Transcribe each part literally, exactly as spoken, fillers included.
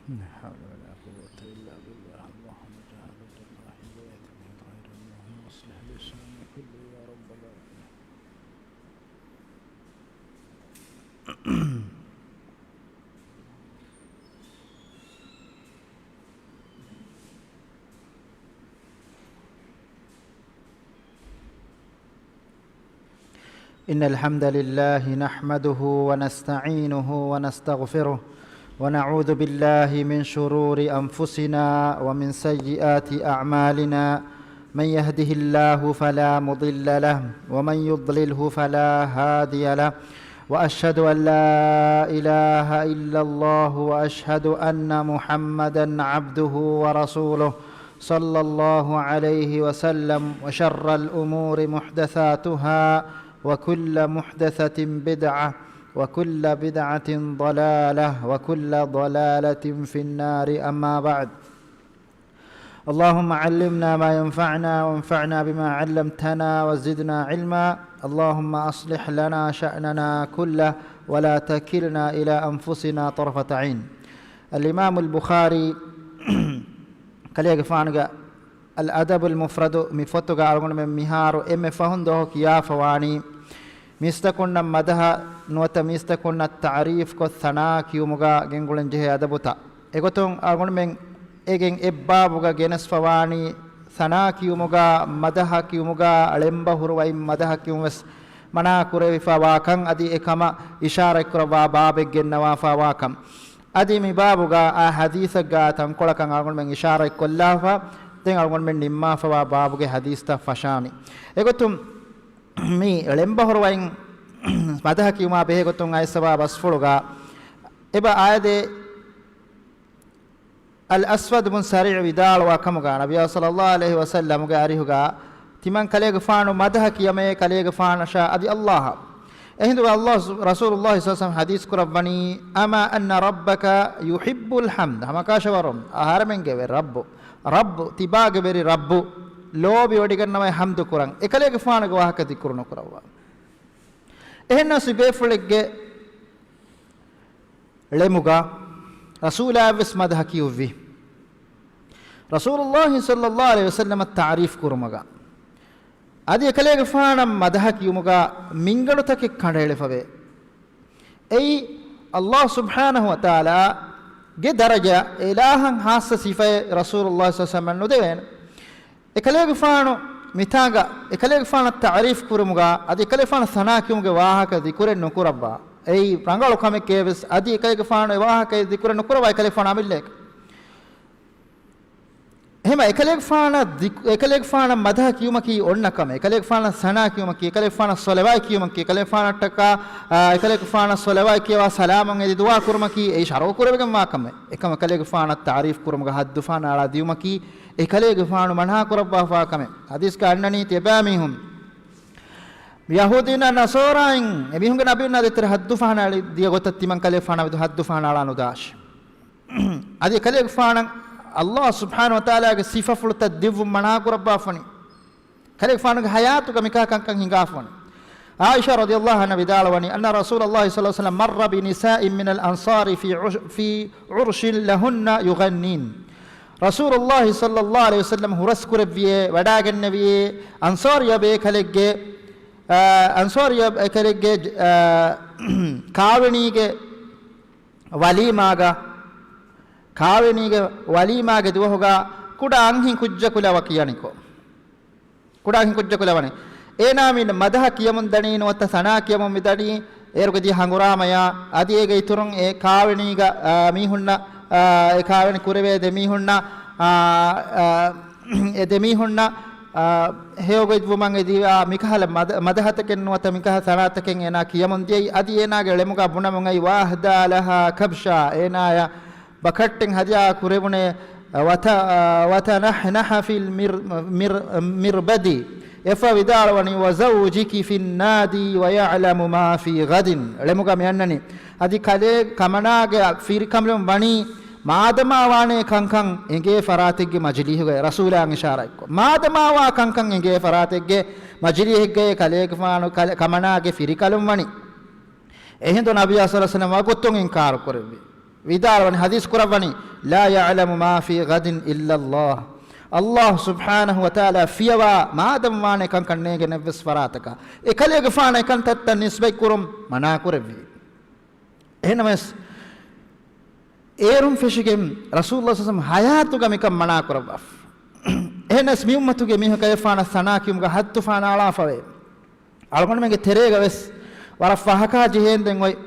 لا حول ولا قوة إلا بالله. اللهم اجعل الجماعة ولاية من غير، اللهم أصلح لي شأني كله يا رب العالمين. إن الحمد لله نحمده ونستعينه ونستغفره، ونعوذ بالله من شرور أنفسنا ومن سيئات أعمالنا. من يهده الله فلا مضل له، ومن يضلله فلا هادي له. وأشهد أن لا إله إلا الله، وأشهد أن محمدا عبده ورسوله، صلى الله عليه وسلم. وشر الأمور محدثاتها، وكل محدثة بدعة، وكل بدعة ضلالة، وكل ضلالة في النار. أما بعد، اللهم علمنا ما ينفعنا، وانفعنا بما علمتنا، وزدنا علما. اللهم أصلح لنا شأننا كله، ولا تكلنا إلى أنفسنا طرفة عين. އަލްއިމާމު އަލްބުޚާރީ ކަލޭގެފާނުގެ އަލްއަދަބުލް މުފްރަދު މި ފޮތުގަ އަޅުގަނޑުމެން މިހާރު އެންމެ ފަހުން ދުވަހު ކިޔާފަ ވާނީ، މީސްތަކުންނަށް މަދަހަ ނުވަތަ މީސްތަކުންނަށް ތަޢުރީފްކޮށް ސަނާ ކިޔުމުގަ ގެންގުޅެން ޖެހޭ އަދަބުތައް. އެގޮތުން އަޅުގަނޑުމެން އޭގެން އެއްބާބުގަ ގެނެސްފަ ވާނީ، ސަނާ ކިޔުމުގަ، މަދަހަ ކިޔުމުގަ، ޅެންބަހުރުވައިން މަދަހަ ކިޔުން ވެސް މަނާ ކުރެވިފަ ވާކަން އަދި އެކަމަށް އިޝާރަތްކުރައްވާ ބާބެއް ގެންނަވާފަ ވާކަން. އަދި މި ބާބުގަ އާ ޙަދީޘެއްގަ ތަންކޮޅަކަށް އަޅުގަނޑުމެން އިޝާރަތްކޮށްލާފަ، ދެން އަޅުގަނޑުމެން ނިންމާފަވާ ބާބުގެ ޙަދީޘްތައް ފަށާނީ. އެގޮތުން މި ޅެންބަހުރުވައިން މަދަހަ ކިޔުމާ ބެހޭގޮތުން އައިސްފަވާ ބަސްފުޅުގަ އެބަ އާދޭ، އަލް އަސްވަދު ބުން ސަރީޢު ވިދާޅުވާ ކަމުގަ، ނަބިއްޔާ ޞައްލައްލާހު ޢަލައިހި ވަސައްލަމުގެ އަރިހުގަ ތިމަން ކަލޭގެފާނު މަދަހަ ކިޔަމޭ ކަލޭގެފާނަށާ އަދި އައްލާހަށް. އެހިނދުގަ އައްލާހު ރަސޫލުއްލާހި ޞައްލައްލާހު ޢަލައިހި ވަސައްލަމަ ޙަދީޘް ކުރައްވަނީ، أما أن ربك يحب الحمد، ހަމަކާށަވަރުން އަހަރެމެންގެ ވެރި ރައްބު، ރައްބު ތިބާގެ ވެރި ރައްބު ލޯބިވޮޑިގަންނަވައި ޙަމްދު ކުރަން، އެކަލޭގެފާނުގެ ވާހަކަ ޛިކުރު ނުކުރައްވާ. އެހެންނަމަވެސް ބޭފުޅެއްގެ ޅެމުގަ ރަސޫލާއަށްވެސް މަދަހަ ކިޔުއްވި. ރަސޫލުއްލާހި ޞައްލައްލާހު ޢަލައިހި ވަސައްލަމަށް ތަޢުރީފް ކުރުމުގަ އަދި އެކަލޭގެފާނަށް މަދަހަ ކިޔުމުގަ މިންގަނޑުތަކެއް ކަނޑައެޅިފަވޭ. އެއީ، އައްލާހު ސުބްޙާނަހު ވަތަޢާލާގެ ދަރަޖަ، އެ އިލާހަށް ޚާއްޞަ ސިފައެއް ރަސޫލުއްލާހި ޞައްލައްލާހު ޢަލައިހި ވަސައްލަމަށް ނުދެވޭނެ. އެކަލޭގެފާނު މިތާގަ އެކަލޭގެފާނަށް ތަޢުރީފް ކުރުމުގަ އަދި އެކަލޭގެފާނަށް ސަނާ ކިޔުމުގެ ވާހަކަ ޛިކުރެއް ނުކުރައްވާ. އެއީ ރަނގަޅު ކަމެކޭ ވެސް، އަދި އެކަލޭގެފާނު އެ ވާހަކަ ޛިކުރެއް ނުކުރައްވާ އެކަލޭގެފާނު އަމިއްލައެކެ. އެހެމަ އެކަލޭގެފާނަށް ޛިކު-، އެކަލޭގެފާނަށް މަދަހަ ކިޔުމަކީ އޮންނަ ކަމެއް. އެކަލޭގެފާނަށް ސަނާ ކިޔުމަކީ، އެކަލޭގެފާނަށް ޞަލަވާތް ކިޔުމަކީ، އެކަލޭގެފާނަށްޓަކާ، އާ، އެކަލޭގެފާނަށް ޞަލަވާތް ކިޔަވާ ސަލާމަށް އެދި ދުޢާ ކުރުމަކީ، އެއީ ޝަރުޢު ކުރެވިގެންވާ ކަމެއް. އެކަމަކު އެކަލޭގެފާނަށް ތަޢުރީފް ކުރުމުގަ ހައްދުފަހަނައަޅާ ދިޔުމަކީ، އެކަލޭގެފާނު މަނާ ކުރައްވާފާ ކަމެއް. ޙަދީޘްގަ އަންނަނީ ތިޔަބައިމީހުން ޔަހޫދީންނާ ނަޞާރާއިން އެމީހުންގެ ނަބީންނާ ދޭތެރޭ ހައްދުފަހަނައަޅާ ދިޔަ ގޮތަށް ތިމަން ކަލޭގެފާނާ މެދު ހައްދުފަހަނައަޅާ ނުދާށި. އަދި އެކަލޭގެފާނަށް އައްލާހު ސުބްޙާނަހު ވަތަޢާލާގެ ސިފަފުޅުތައް ދިއްވުން މަނާ ކުރައްވާފަވަނީ. ކަލޭގެފާނުގެ ޙަޔާތުގަ މިކަހަލަ ކަންކަން ހިނގާފަވަނީ. ޢާއިޝާ ރަޟިޔައްލާހު ޢަންހާ ވިދާޅުވަނީ، أن رسول الله صلى الله عليه وسلم مر بنساء من الأنصار في عش-، في عرش لهن يغنين. ރަސޫލުއްލާހި ޞައްލައްލާހު ޢަލައިހި ވަސައްލަމަ ހުރަސްކުރެއްވިއޭ، ވަޑާގެންނެވިއޭ، އަންޞާރިއްޔަ ބޭކަލެއްގެ، އާ، އަންޞާރިއްޔަ ބޭކަލެއްގެ، އާ، ކާވެނީގެ ވަލީމާގަ، ކާވެނީގެ ވަލީމާގެ ދުވަހުގަ ކުޑަ އަންހެން ކުއްޖަކު ލަވަ ކިޔަނިކޮށް. ކުޑަ އަންހެން ކުއްޖަކު ލަވަނީ. އޭނާ މި މަދަހަ ކިޔަމުން ދަނީ ނުވަތަ ސަނާ ކިޔަމުން މި ދަނީ، އޭރުގެ ދިޔަ ހަނގުރާމަޔާ، އަދި އޭގެ އިތުރުން އެ ކާވެނީގަ، އާ، މީހުންނަށް، އާ، އެ ކާވެނި ކުރެވޭ ދެ މީހުންނަށް، އާ، އާ، އެ ދެ މީހުންނަށް، އާ، ހެޔޮގޮތްވުމަށް އެދިވާ މިކަހަލަ މަދަ-، މަދަހަތަކެއް ނުވަތަ މިކަހަލަ ސަނާތަކެއް އޭނާ ކިޔަމުން ދިޔައީ، އަދި އޭނާގެ ޅެމުގަ ބުނަމުން އައި، وأهدى لها كبشا، އޭނާޔަށް ބަކައްޓެއް ހަދިޔާ ކުރެވުނޭ، ވަތަ-، ވަތަނަޙްނަޙަ ފިލް މިރް-، މިރް-، މިރްބަދި. އެއަށްފަހު ވިދާޅުވަނީ، وزوجك في النادي ويعلم ما في غد. ޅެމުގަ މި އަންނަނީ. އަދި ކަލޭ ކަމަނާގެ ފިރިކަލުން ވަނީ، މާދަމާ ވާނޭ ކަންކަން އެނގޭ ފަރާތެއްގެ މަޖިލީހުގައި، ރަސޫލާއަށް އިޝާރާތްކޮށް. މާދަމާ ވާ ކަންކަން އެނގޭ ފަރާތެއްގެ މަޖިލީހެއްގައި ކަލޭގެފާނު ކަލ-، ކަމަނާގެ ފިރިކަލުން ވަނީ. އެހިނދު ނަބިއްޔާ ޞައްލައްލާހު ޢަލައިހި ވަސައްލަމަ ވަގުތުން އިންކާރު ކުރެއްވި. ވިދާޅުވަނީ، ޙަދީޘް ކުރައްވަނީ، "لا يعلم ما في غد إلا الله." ﷲ ސުބްޙާނަހޫ ވަތަޢާލާ ފިޔަވާ މާދަމްވާނެ ކަންކަން ނޭނގޭ އެއްވެސް ފަރާތަކަށް. އެ ކަލޭގެފާނަށް އެކަންތައްތައް ނިސްބަތްކުރުން މަނާކުރެއްވި. އެހެންނަމަވެސް، އޭރުން ފެށިގެން ރަސޫލުﷲ ޞައްލަﷲު ޢަލައިހި ވަސައްލަމަ ޙަޔާތުގަ މިކަން މަނާކުރައްވާފަ. އެހެނަސް މި އުއްމަތުގެ މީހަކަށް އެފާނަށް ސަނާ ކިޔުމުގަ ޙައްދު ފާނާޅާފަވޭ. އަޅުގަނޑުމެންގެ ތެރޭގަ ވެސް ވަރަށް ފަހަކާ ޖެހޭންދެން އޮތް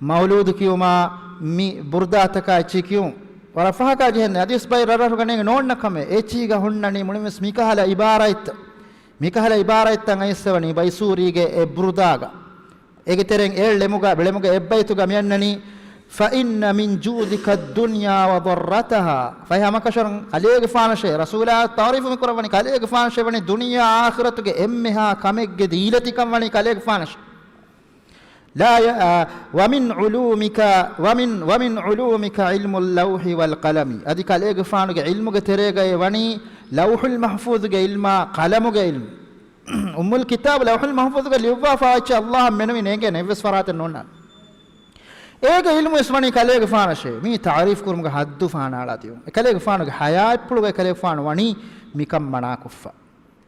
މައުލޫދު ކިޔުމާ، މި ބުރުދާތަކާ އެއްޗިހި ކިޔުން. ވަރަށް ފަހަކާ ޖެހޭން އަދިވެސް ބައެއް ރަށްރަށުގަ ނޭނގެ ނޯންނަ ކަމެއް. އެއްޗިހިގަ ހުންނަނީ މުޅިންވެސް މިކަހަލަ އިބާރާތްތައް. މިކަހަލަ އިބާރާތްތައް އައިސްވަނީ ބައިސޫރީގެ އެ ބުރުދާގަ. އޭގެ ތެރެއިން އެ ޅެމުގަ، ޅެމުގެ އެއްބައިތުގަ މިއަންނަނީ، "فإن من جودك الدنيا وضرتها." ފަހެ ހަމަކަށަވަރުން ކަލޭގެފާނަށޭ، ރަސޫލާ ތަޢުރީފު މި ކުރައްވަނީ ކަލޭގެފާނަށޭ ވަނީ ދުނިޔެ އާޚިރަތުގެ އެންމެހާ ކަމެއްގެ ދީލަތިކަން ވަނީ ކަލޭގެފާނަށޭ. ލާ ޔަ-، އާ، "ومن علومك، ومن، ومن علومك علم اللوح والقلم." އަދި ކަލޭގެފާނުގެ ޢިލްމުގެ ތެރޭގައި ވަނީ ލައުޙުލް މަޙްފޫޡުގެ ޢިލްމާ ޤަލަމުގެ ޢިލްމު. އުއްމުލް ކިތާބު ލައުޙުލް މަޙްފޫޡުގަ ލިޔުއްވާފާ އެއްޗެއް ﷲ އަށް މެނުވި ނޭނގޭނެ އެއްވެސް ފަރާތެއް ނޯންނާނެ. އޭގެ ޢިލްމުވެސް ވަނީ ކަލޭގެފާނަށޭ. މީ ތަޢުރީފު ކުރުމުގެ ޙައްދު ފަހަނާޅާ ދިޔުން. އެކަލޭގެފާނުގެ ޙަޔާތްޕުޅުގައި ކަލޭގެފާނު ވަނީ މިކަން މަނާކޮށްފަ.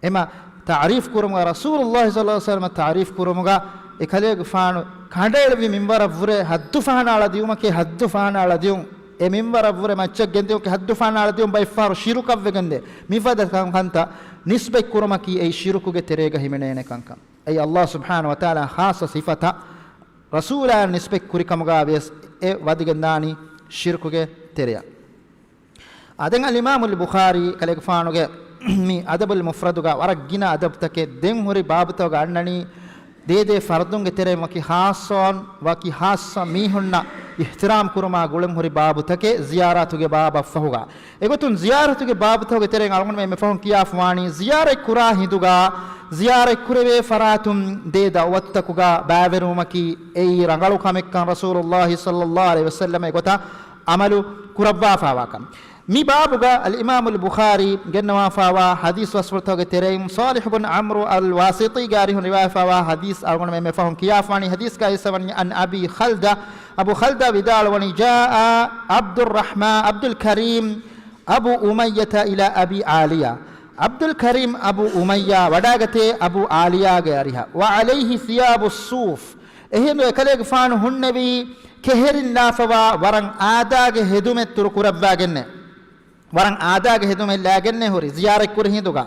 އެމަ ތަޢުރީފު ކުރުމުގަ ރަސޫލުﷲ ޞައްލަﷲު ޢަލައިހި ވަސައްލަމަ ތަޢުރީފު ކުރުމުގަ އެކަލޭގެފާނު ކަނޑައެޅުއްވި މިންވަރަށްވުރެ ޙައްދު ފަހަނާޅާ ދިޔުމަކީ ޙައްދު ފަހަނާޅާ ދިޔުން. އެ މިންވަރަށްވުރެ މައްޗަށް ގެންދިޔުމަކީ ޙައްދު ފަހަނާޅާ ދިޔުން. ބައެއްފަހަރު ޝިރުކަށްވެގެންދޭ. މިފަދަ ކަންކަންތައް ނިސްބަތްކުރުމަކީ އެއީ ޝިރުކުގެ ތެރޭގަ ހިމެނޭނެ ކަންކަން. އެއީ ﷲ ސުބްޙާނަހޫ ވަތަޢާލާ ޚާއްޞަ ސިފަތައް ރަސޫލާއަށް ނިސްބަތް ކުރިކަމުގަ ވިޔަސް އެ ވަދެގެންދާނީ ޝިރުކުގެ ތެރެއަށް. އާ، ދެން އަލްއިމާމުލް ބުޚާރީ ކަލޭގެފާނުގެ މި އަދަބުލް މުފްރަދުގަ ވަރަށް ގިނަ އަދަބުތަކެއް ދެން ހުރި ބާބުތަކުގަ އަންނަނީ، ދޭދޭ ފަރުދުންގެ ތެރެއިން ވަކި ޚާއްޞަ، ވަކި ޚާއްޞަ މީހުންނަށް އިޙްތިރާމް ކުރުމާ ގުޅެން ހުރި ބާބުތަކެއް ޒިޔާރާތުގެ ބާބަށްފަހުގަ. އެގޮތުން ޒިޔާރަތުގެ ބާބުތަކުގެ ތެރެއިން އަޅުގަނޑުމެން އެންމެ ފަހުން ކިޔާފަވާނީ، ޒިޔާރަތް ކުރާ ހިނދުގަ ޒިޔާރަތް ކުރެވޭ ފަރާތުން ދޭ ދަޢުވަތުތަކުގަ ބައިވެރިވުމަކީ އެއީ ރަނގަޅު ކަމެއްކަން ރަސޫލުﷲ ޞައްލަﷲު ޢަލައިހި ވަސައްލަމަ އެގޮތަށް ޢަމަލު ކުރައްވާފާވާކަން. މި ބާބުގަ އަލްއިމާމުލް ބުޚާރީ ގެންނަވާފާވާ ޙަދީޘް ބަސްފުޅުތަކުގެ ތެރެއިން ޞާލިޙު ބުން ޢަމްރު އަލް ވާސިޠީގެ އަރިހުން ރިވާޔަތްވާ ޙަދީޘް އަޅުގަނޑުމެން އެންމެ ފަހުން ކިޔާފާނީ. ޙަދީޘްގައި އައިސްފަވަނީ، عن أبي خلدة، އަބޫ ޚަލްދާ ވިދާޅުވަނީ، جاء عبد الرحمن، عبد الكريم أبو أمية إلى أبي عالية. ޢަބްދުލް ކަރީމް އަބޫ އުމައްޔާ ވަޑާގަތޭ އަބޫ ޢާލިޔާގެ އަރިހަށް. وعليه ثياب الصوف. އެހިނދު އެކަލޭގެފާނު ހުންނެވީ ކެހެރިން ލާފަވާ ވަރަށް އާދާގެ ހެދުމެއް ތުރު ކުރައްވާގެންނޭ. ވަރަށް އާދާގެ ހެދުމެއް ލާގެންނޭ ހުރި ޒިޔާރަތް ކުރި ހިނދުގަ.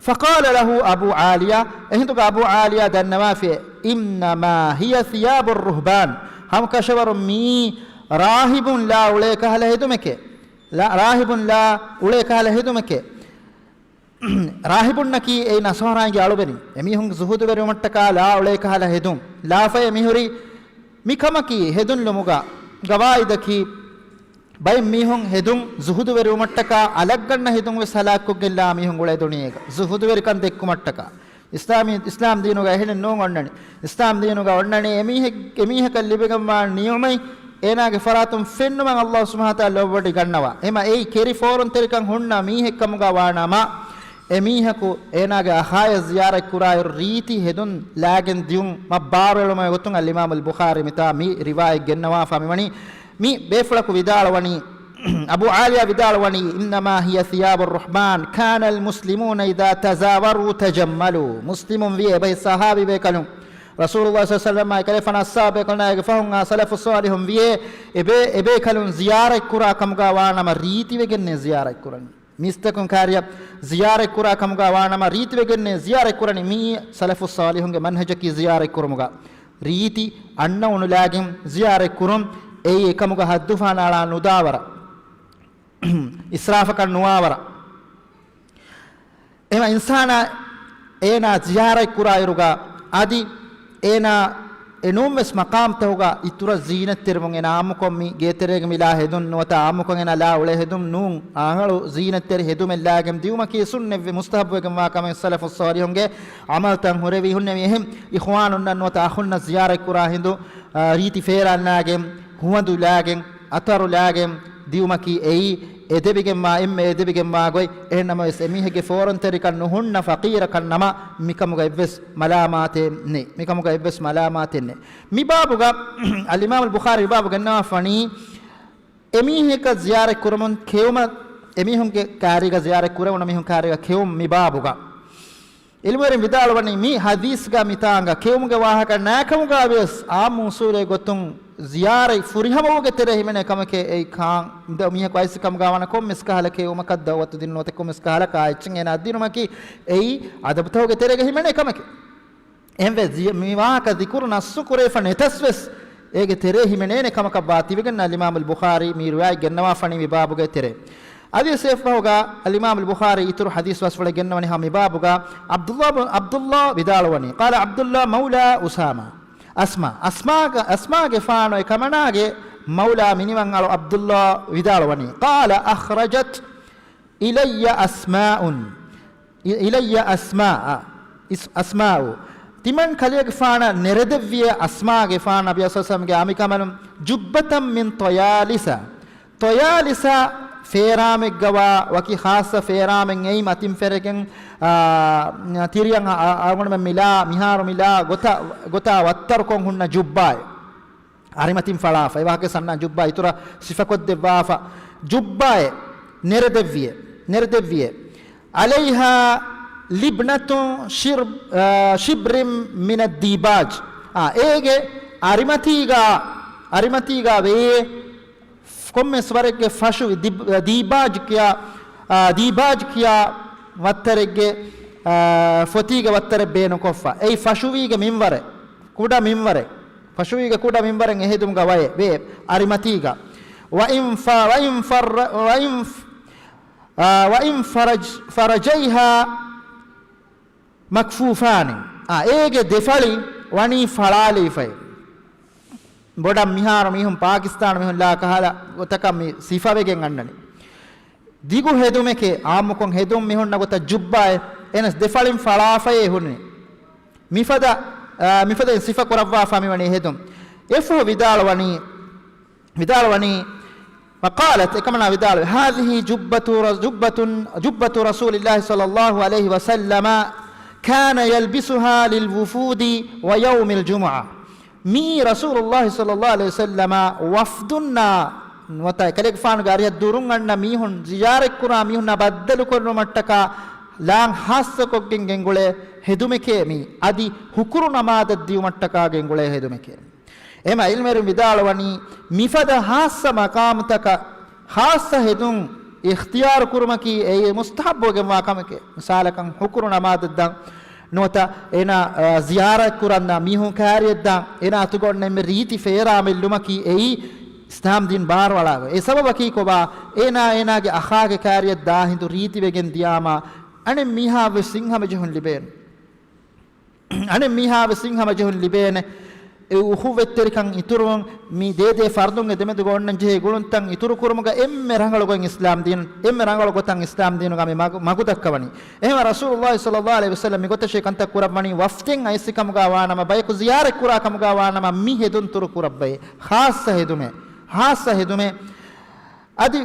فقال له أبو عالية، އެހިނދުގަ އަބޫ ޢާލިޔާ ދަންނަވާފި، إنما هي ثياب الرهبان، ހަމަކަށަވަރުން މީ ރާހިބުން ލާ އުޅޭ ކަހަލަ ހެދުމެކޭ. ރާ-، ރާހިބުން ލާ އުޅޭ ކަހަލަ ހެދުމެކޭ. ރާހިބުންނަކީ އެއީ ނަޞާރާއިންގެ އަޅުގަނޑު. އެމީހުން ޒުހުދުވެރިވުމަށްޓަކާ ލާ އުޅޭ ކަހަލަ ހެދުން. ލާފައޭ މިހުރީ މިކަމަކީ ހެދުން ލުމުގަ ގަވާއިދަކީ، ބައެއް މީހުން ހެދުން ޒުހުދުވެރިވުމަށްޓަކާ އަލަށްގަންނަ ހެދުން ވެސް ހަލާކުކޮށްގެން ލާ މީހުން އުޅޭ ދުނިޔޭގަ ޒުހުދުވެރިކަން ދެއްކުމަށްޓަކާ. އިސްލާމީ، އިސްލާމް ދީނުގަ އެހެނެއް ނޫން އޮންނަނީ. އިސްލާމް ދީނުގަ އޮންނަނީ އެމީހެއް-، އެމީހަކަށް ލިބިގެންވާ ނިޢުމަތް އޭނާގެ ފަރާތުން ފެންނުމަށް ﷲ ސުބްޙާނަހޫ ވަތަޢާލާ ލޯބިވެޑި ގަންނަވާ. އެމަ އެއީ ކެރި ފޯރުންތެރިކަން ހުންނަ މީހެއްކަމުގަ ވާނަމަ، އެމީހަކު އޭނާގެ އަޚާޔަށް ޒިޔާރަތް ކުރާއިރު ރީތި ހެދުން ލާގެން ދިޔުމަށް ބާރުއެޅުމުގެ ގޮތުން އަލްއިމާމުލް ބުޚާރީ މިތާ މި ރިވާޔަތް ގެންނަވާފާ މިވަނީ. މި ބޭފުޅަކު ވިދާޅުވަނީ، އަބޫ ޢާލިޔާ ވިދާޅުވަނީ، إنما هي ثياب الرهبان، كان المسلمون إذا تزاوروا تجملوا. މުސްލިމުން ވިޔަ އެބަހި ޞަޙާބީ ބޭކަލުން ރަސޫލުﷲ ޞައްލަﷲު ޢަލައިހި ވަސައްލަމާ އެކަލޭފާނާ އަޞްޙާބު ބޭކަލުންނާ އޭގެ ފަހުން އާ ސަލަފުއް ޞާލިޙުން ވިޔޭ އެބޭ-، އެބޭކަލުން ޒިޔާރަތް ކުރާ ކަމުގަ ވާނަމަ ރީތިވެގެންނޭ ޒިޔާރަތް ކުރަނީ. މީސްތަކުން ކާރިޔަށް ޒިޔާރަތް ކުރާ ކަމުގަ ވާނަމަ ރީތިވެގެންނޭ ޒިޔާރަތް ކުރަނީ. މިއީ ސަލަފުއް ޞާލިޙުންގެ މަންހަޖަކީ ޒިޔާރަތް ކުރުމުގަ ރީތި އަންނައުނުލާގެން ޒިޔާރަތް ކުރުން. އެއީ އެކަމުގަ ޙައްދު ފަހަނާޅާ ނުދާވަރަށް، އިސްރާފަކަށް ނުވާވަރަށް. އެހެން އިންސާނާ އޭނާ ޒިޔާރަތް ކުރާއިރުގަ އަދި އޭނާ އެނޫންވެސް މަޤާމްތަކުގަ އިތުރަށް ޒީނަތްތެރިވުން އޭނާ އާއްމުކޮށް މި ގޭތެރޭގަ މި ލާ ހެދުން ނުވަތަ އާއްމުކޮށް އޭނާ ލާ އުޅޭ ހެދުން ނޫން، ރަނގަޅު ޒީނަތްތެރި ހެދުމެއް ލާގެން ދިއުމަކީ ސުންނަތްވެ މުސްތަޙައްބުވެގެންވާ ކަމެއް ސަލަފުއް ޞާލިޙުންގެ ޢަމަލުތައް ހުރެވި ހުންނެވި. އެހެން އިޚްވާނުންނަށް ނުވަތަ އަޚުންނަށް ޒިޔާރަތް ކުރާ ހިނދު، އާ، ރީތި ފޭރާން ލާގެން، ހުވަނދު ލާގެން، އަތަރު ލާގެން ދިއުމަކީ އެއީ އެދެވިގެންވާ، އެންމެ އެދެވިގެންވާ ގޮތް. އެހެންނަމަވެސް އެމީހެއްގެ ފޯރުންތެރިކަން ނުހުންނަ ފަޤީރަކަށް ނަމަ، މިކަމުގަ އެއްވެސް މަލާމާތެއް ނެތް. މިކަމުގަ އެއްވެސް މަލާމާތެއް ނެތް. މި ބާބުގަ އަލްއިމާމުލް ބުޚާރީ ބާބު ގެންނަވާފަނީ، އެމީހަކަށް ޒިޔާރަތް ކުރަމުން ކެއުމަށް، އެމީހުންގެ ކާރީގަ ޒިޔާރަތް ކުރެވުނު މީހުން ކާރީގަ ކެއުމަށް މި ބާބުގަ. ޢިލްމުވެރިން ވިދާޅުވަނީ މި ޙަދީޘްގަ މިތާނގަ ކެއުމުގެ ވާހަކަ ނާކަމުގަ ވިޔަސް ޢާއްމު އުޞޫލެއް ގޮތުން ޒިޔާރަތް ފުރިހަމަވުމުގެ ތެރޭ ހިމެނޭ ކަމެކޭ އެއީ. ކާން މި ދަ-، މީހަކު އައިސް ކަމުގަ ވާނަ ކޮންމެސް ކަހަލަ ކެއުމަކަށް ދަޢުވަތު ދިން ނުވަތަ ކޮންމެސް ކަހަލަ ކާއެއްޗެއް އޭނާ ދިނުމަކީ އެއީ އަދަބުތަކުގެ ތެރޭގަ ހިމެނޭ ކަމެކޭ. އެހެންވެ، ޒި-، މި ވާހަކަ ޛިކުރު ނައްޞު ކުރެވިފަ ނެތަސްވެސް، އޭގެ ތެރޭ ހިމެނޭނެ ކަމަކަށް ވާ ތިބެގެން އަލްއިމާމުލް ބުޚާރީ މި ރިވާޔަތް ގެންނަވާފަނީ މި ބާބުގެ ތެރޭ. އަދިވެސް އެއަށްފަހުގަ އަލްއިމާމުލް ބުޚާރީ އިތުރު ޙަދީޘް ބަސްފުޅެއް ގެންނަވަނީ ހަމަ މި ބާބުގަ. ޢަބްދުﷲ ބިން، ޢަބްދުﷲ ވިދާޅުވަނީ، قال عبد الله مولى أسامة، އަސްމާ، އަސްމާގެ، އަސްމާގެފާނު އެކަމަނާގެ މައުލާ މިނިވަން އަޅު ޢަބްދުﷲ ވިދާޅުވަނީ، قال أخرجت إلي أسماء، إلي أسماء، އިސް-، އަސްމާއު. ތިމަން ކަލޭގެފާނަށް ނެރެދެއްވިއޭ އަސްމާގެފާނަށް ނަބިއްޔާ ޞައްލަﷲ ޢަލައިހި ވަސައްލަމްގެ އަނބިކަނބަލުން، جبة من طيالسة. ޠަޔާލިސަ ފޭރާމެއްގަވާ ވަކި ޚާއްޞަ ފޭރާމެއް އެއީ މަތިން ފެރެގެން، އާ، ތިރިއަށް އަ-، އަ-، އަޅުގަނޑުމެން މިލާ، މިހާރު މިލާ ގޮތަށް، ގޮތާ ވައްތަރުކޮށް ހުންނަ ޖުއްބާއެއް. އަރިމަތިން ފަޅާފަ، އެވާހަކަ ސަންނާ ޖުއްބާ އިތުރަށް ސިފަކޮށްދެއްވާފަ. ޖުއްބާއެއް ނެރެދެއްވިއޭ، ނެރެދެއްވިއޭ. عليها لبنة شرب-، އާ، شبر من الديباج. އާ، އޭގެ އަރިމަތީގަ، އަރިމަތީގަ ވެޔޭ ކޮންމެސް ވަރެއްގެ ފަށުވި ދި-، ދީބާޖް ކިޔާ، އާ، ދީބާޖް ކިޔާ ވައްތަރެއްގެ، އާ، ފޮތީގެ ވައްތަރެއް ބޭނުންކޮށްފަ. އެއީ ފަށުވީގެ މިންވަރެއް، ކުޑަ މިންވަރެއް. ފަށުވީގެ ކުޑަ މިންވަރެއް އެހެދުމުގަ ވަޔެ-، ވޭ އަރިމަތީގަ. وإن ف-، وإن فر-، وإن ف-، އާ، وإن فرج-، فرجيها مكفوفان. އާ، އޭގެ ދެފަޅި ވަނީ ފަޅާލެވިފައި. ބޮޑަށް މިހާރު މީހުން ޕާކިސްތާނު މީހުން ލާ ކަހަލަ ގޮތަކަށް މި ސިފަވެގެން އަންނަނީ. ދިގު ހެދުމެކޭ، އާއްމުކޮށް ހެދުން މި ހުންނަ ގޮތަށް ޖުއްބާއެއް، އެނަސް ދެފަޅިން ފަޅާފައޭ ހުންނެ. މިފަދަ، އާ، މިފަދައިން ސިފަ ކުރައްވާފަ މިވަނީ ހެދުން. އެފަހު ވިދާޅުވަނީ، ވިދާޅުވަނީ، وقالت، އެކަމަނާ ވިދާޅުވި، هذه جبة ر-، جبة، جبة رسول الله صلى الله عليه وسلم كان يلبسها للوفود ويوم الجمعة. މީ ރަސޫލުﷲ ޞައްލަﷲ ޢަލައިހި ވަސައްލަމަ ވަފްދުންނާ ނުވަތަ އެކަލޭގެފާނުގެ އަރިހަށް ދުރުން އަންނަ މީހުން ޒިޔާރަތްކުރާ މީހުންނާ ބައްދަލުކުރުމަށްޓަކާ ލާން ޚާއްޞަކޮށްގެން ގެންގުޅޭ ހެދުމެކޭ މީ. އަދި ހުކުރު ނަމާދަށް ދިޔުމަށްޓަކާ ގެންގުޅޭ ހެދުމެކޭ. އެހެމަ ޢިލްމުވެރިން ވިދާޅުވަނީ، މިފަދަ ޚާއްޞަ މަޤާމުތަކަށް ޚާއްޞަ ހެދުން އިޚްތިޔާރު ކުރުމަކީ އެއީ މުސްތަޙައްބުވެގެންވާ ކަމެކޭ. މިސާލަކަށް ހުކުރު ނަމާދަށް ދާން ނުވަތަ އޭނާ، އާ، ޒިޔާރަތް ކުރަން ދާ މީހުން ކާރިއަށް ދާން، އޭނާ އަތުގަ އޮންނަ އެންމެ ރީތި ފޭރާމެއް ލުމަކީ އެއީ އިސްލާމް ދީން ބާރުއަޅާގޮތް. އެ ސަބަބަކީ ކޮބާ؟ އޭނާ އޭނާގެ އަޚާގެ ކާރިއަށް ދާ ހިނދު ރީތިވެގެން ދިޔާމާ އަނެއް މީހާ ވެސް ސިންހަމަޖެހުން ލިބޭނެ. އަނެއް މީހާ ވެސް ސިންހަމަޖެހުން ލިބޭނެ. އެ އުޚުވަތްތެރިކަން އިތުރުވުން، މި ދޭދޭ ފަރުދުންގެ ދެމެދުގަ އޮންނަން ޖެހޭ ގުޅުންތައް އިތުރު ކުރުމުގަ އެންމެ ރަނގަޅު ގޮތް އިސްލާމް ދީން، އެންމެ ރަނގަޅު ގޮތަށް އިސްލާމް ދީނުގަ މި މަގު، މަގު ދައްކަވަނީ. އެހެންވެ ރަސޫލުﷲ ޞައްލަﷲ ޢަލައިހި ވަސައްލަމް މިގޮތަށޭ ކަންތައް ކުރައްވަނީ ވަފްދެއް އައިސް ކަމުގަ ވާނަމަ، ބަޔަކު ޒިޔާރަތް ކުރާ ކަމުގަ ވާނަމަ މި ހެދުން ތުރު ކުރައްވައި. ޚާއްޞަ ހެދުމެއް، ޚާއްޞަ ހެދުމެއް. އަދި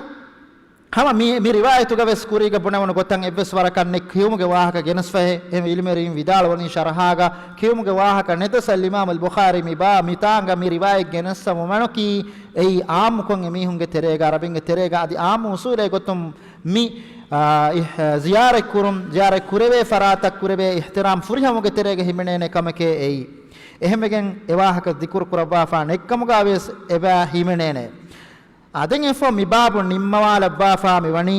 ހަމަ މި، މި ރިވާޔަތުގަ ވެސް ކުރީގަ ބުނެވުނު ގޮތަށް އެއްވެސް ވަރަކަށް ނެތް ކެއުމުގެ ވާހަކަ ގެނެސްފަހެ. އެހެން ޢިލްމުވެރިން ވިދާޅުވަނީ ޝަރަޙާގަ ކެއުމުގެ ވާހަކަ ނެތަސް އަލްއިމާމުލް ބުޚާރީ މި ބާ، މިތާނގަ މި ރިވާޔަތް ގެނެއްސަވުމަކީ އެއީ ޢާއްމުކޮށް އެމީހުންގެ ތެރޭގަ، ޢަރަބިންގެ ތެރޭގަ އަދި ޢާއްމު އުޞޫލެއް ގޮތުން މި، އާ، އިޙް-، ޒިޔާރަތް ކުރުން، ޒިޔާރަތް ކުރެވޭ ފަރާތަށް ކުރެވޭ އިޙްތިރާމް ފުރިހަމަވުމުގެ ތެރޭގަ ހިމެނޭނެ ކަމެކޭ އެއީ. އެހެންވެގެން އެ ވާހަކަ ޛިކުރު ކުރައްވާފަ ނެތްކަމުގަ ވެސް އެބަ ހިމެނޭނެ. އާ، ދެން އެފަހު މި ބާބު ނިންމަވާލައްވާފަ މިވަނީ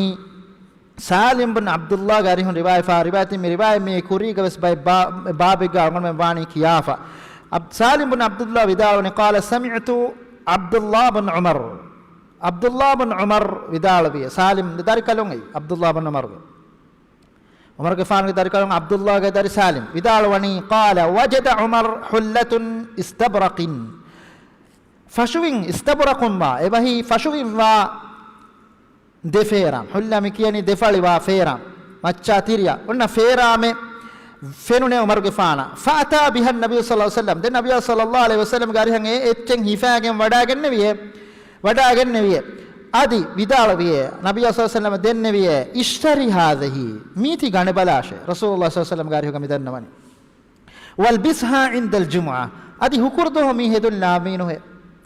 ސާލިމް ބުން ޢަބްދުﷲގެ އަރިހުން ރިވާޔަތް ފާ ރިވާޔަތެއް. މި ރިވާޔަތް މި ކުރީގަ ވެސް ބައެއް ބާ-، ބާބެއްގަ އަޅުގަނޑުމެން ވާނީ ކިޔާފަ. އަބް-، ސާލިމް ބުން ޢަބްދުﷲ ވިދާޅުވަނީ، قال سمعت عبد الله بن عمر. ޢަބްދުﷲ ބުން ޢުމަރު ވިދާޅުވި. ސާލިމް ދަރިކަލުން އެއީ ޢަބްދުﷲ ބުން ޢުމަރުގެ. ޢުމަރުގެފާނުގެ ދަރިކަލުން ޢަބްދުﷲގެ ދަރި ސާލިމް ވިދާޅުވަނީ، قال وجد عمر حلة استبرق. ފަށުވިން އިސްތަބުރަޤުންވާ، އެބަހީ ފަށުވިންވާ ދެ ފޭރާމް. ޙުއްލަ މި ކިޔަނީ ދެފަޅިވާ ފޭރާމް. މައްޗާ ތިރިއަށް އޮންނަ ފޭރާމެއް ފެނުނޭ ޢުމަރުގެފާނަށް. فأتى بها النبي صلى الله عليه وسلم. ދެން ނަބިއްޔާ ޞައްލަﷲ ޢަލައިހި ވަސައްލަމްގެ އަރިހަށް އެ އެއްޗެއް ހިފާގެން ވަޑާގެންނެވިއޭ. ވަޑާގެންނެވިއޭ. އަދި ވިދާޅުވިއޭ، ނަބިއްޔާ ޞައްލަﷲ ޢަލައިހި ވަސައްލަމަށް ދެންނެވިއޭ، اشتر هذه، މީތި ގަނެބަލާށޭ. ރަސޫލުﷲ ޞައްލަﷲ ޢަލައިހި ވަސައްލަމްގެ އަރިހުގަ މިދަންނަވަނީ. والبسها عند الجمعة، އަދި ހުކުރުދުވަހު މި ހެދުން ލާވީނުހޭ.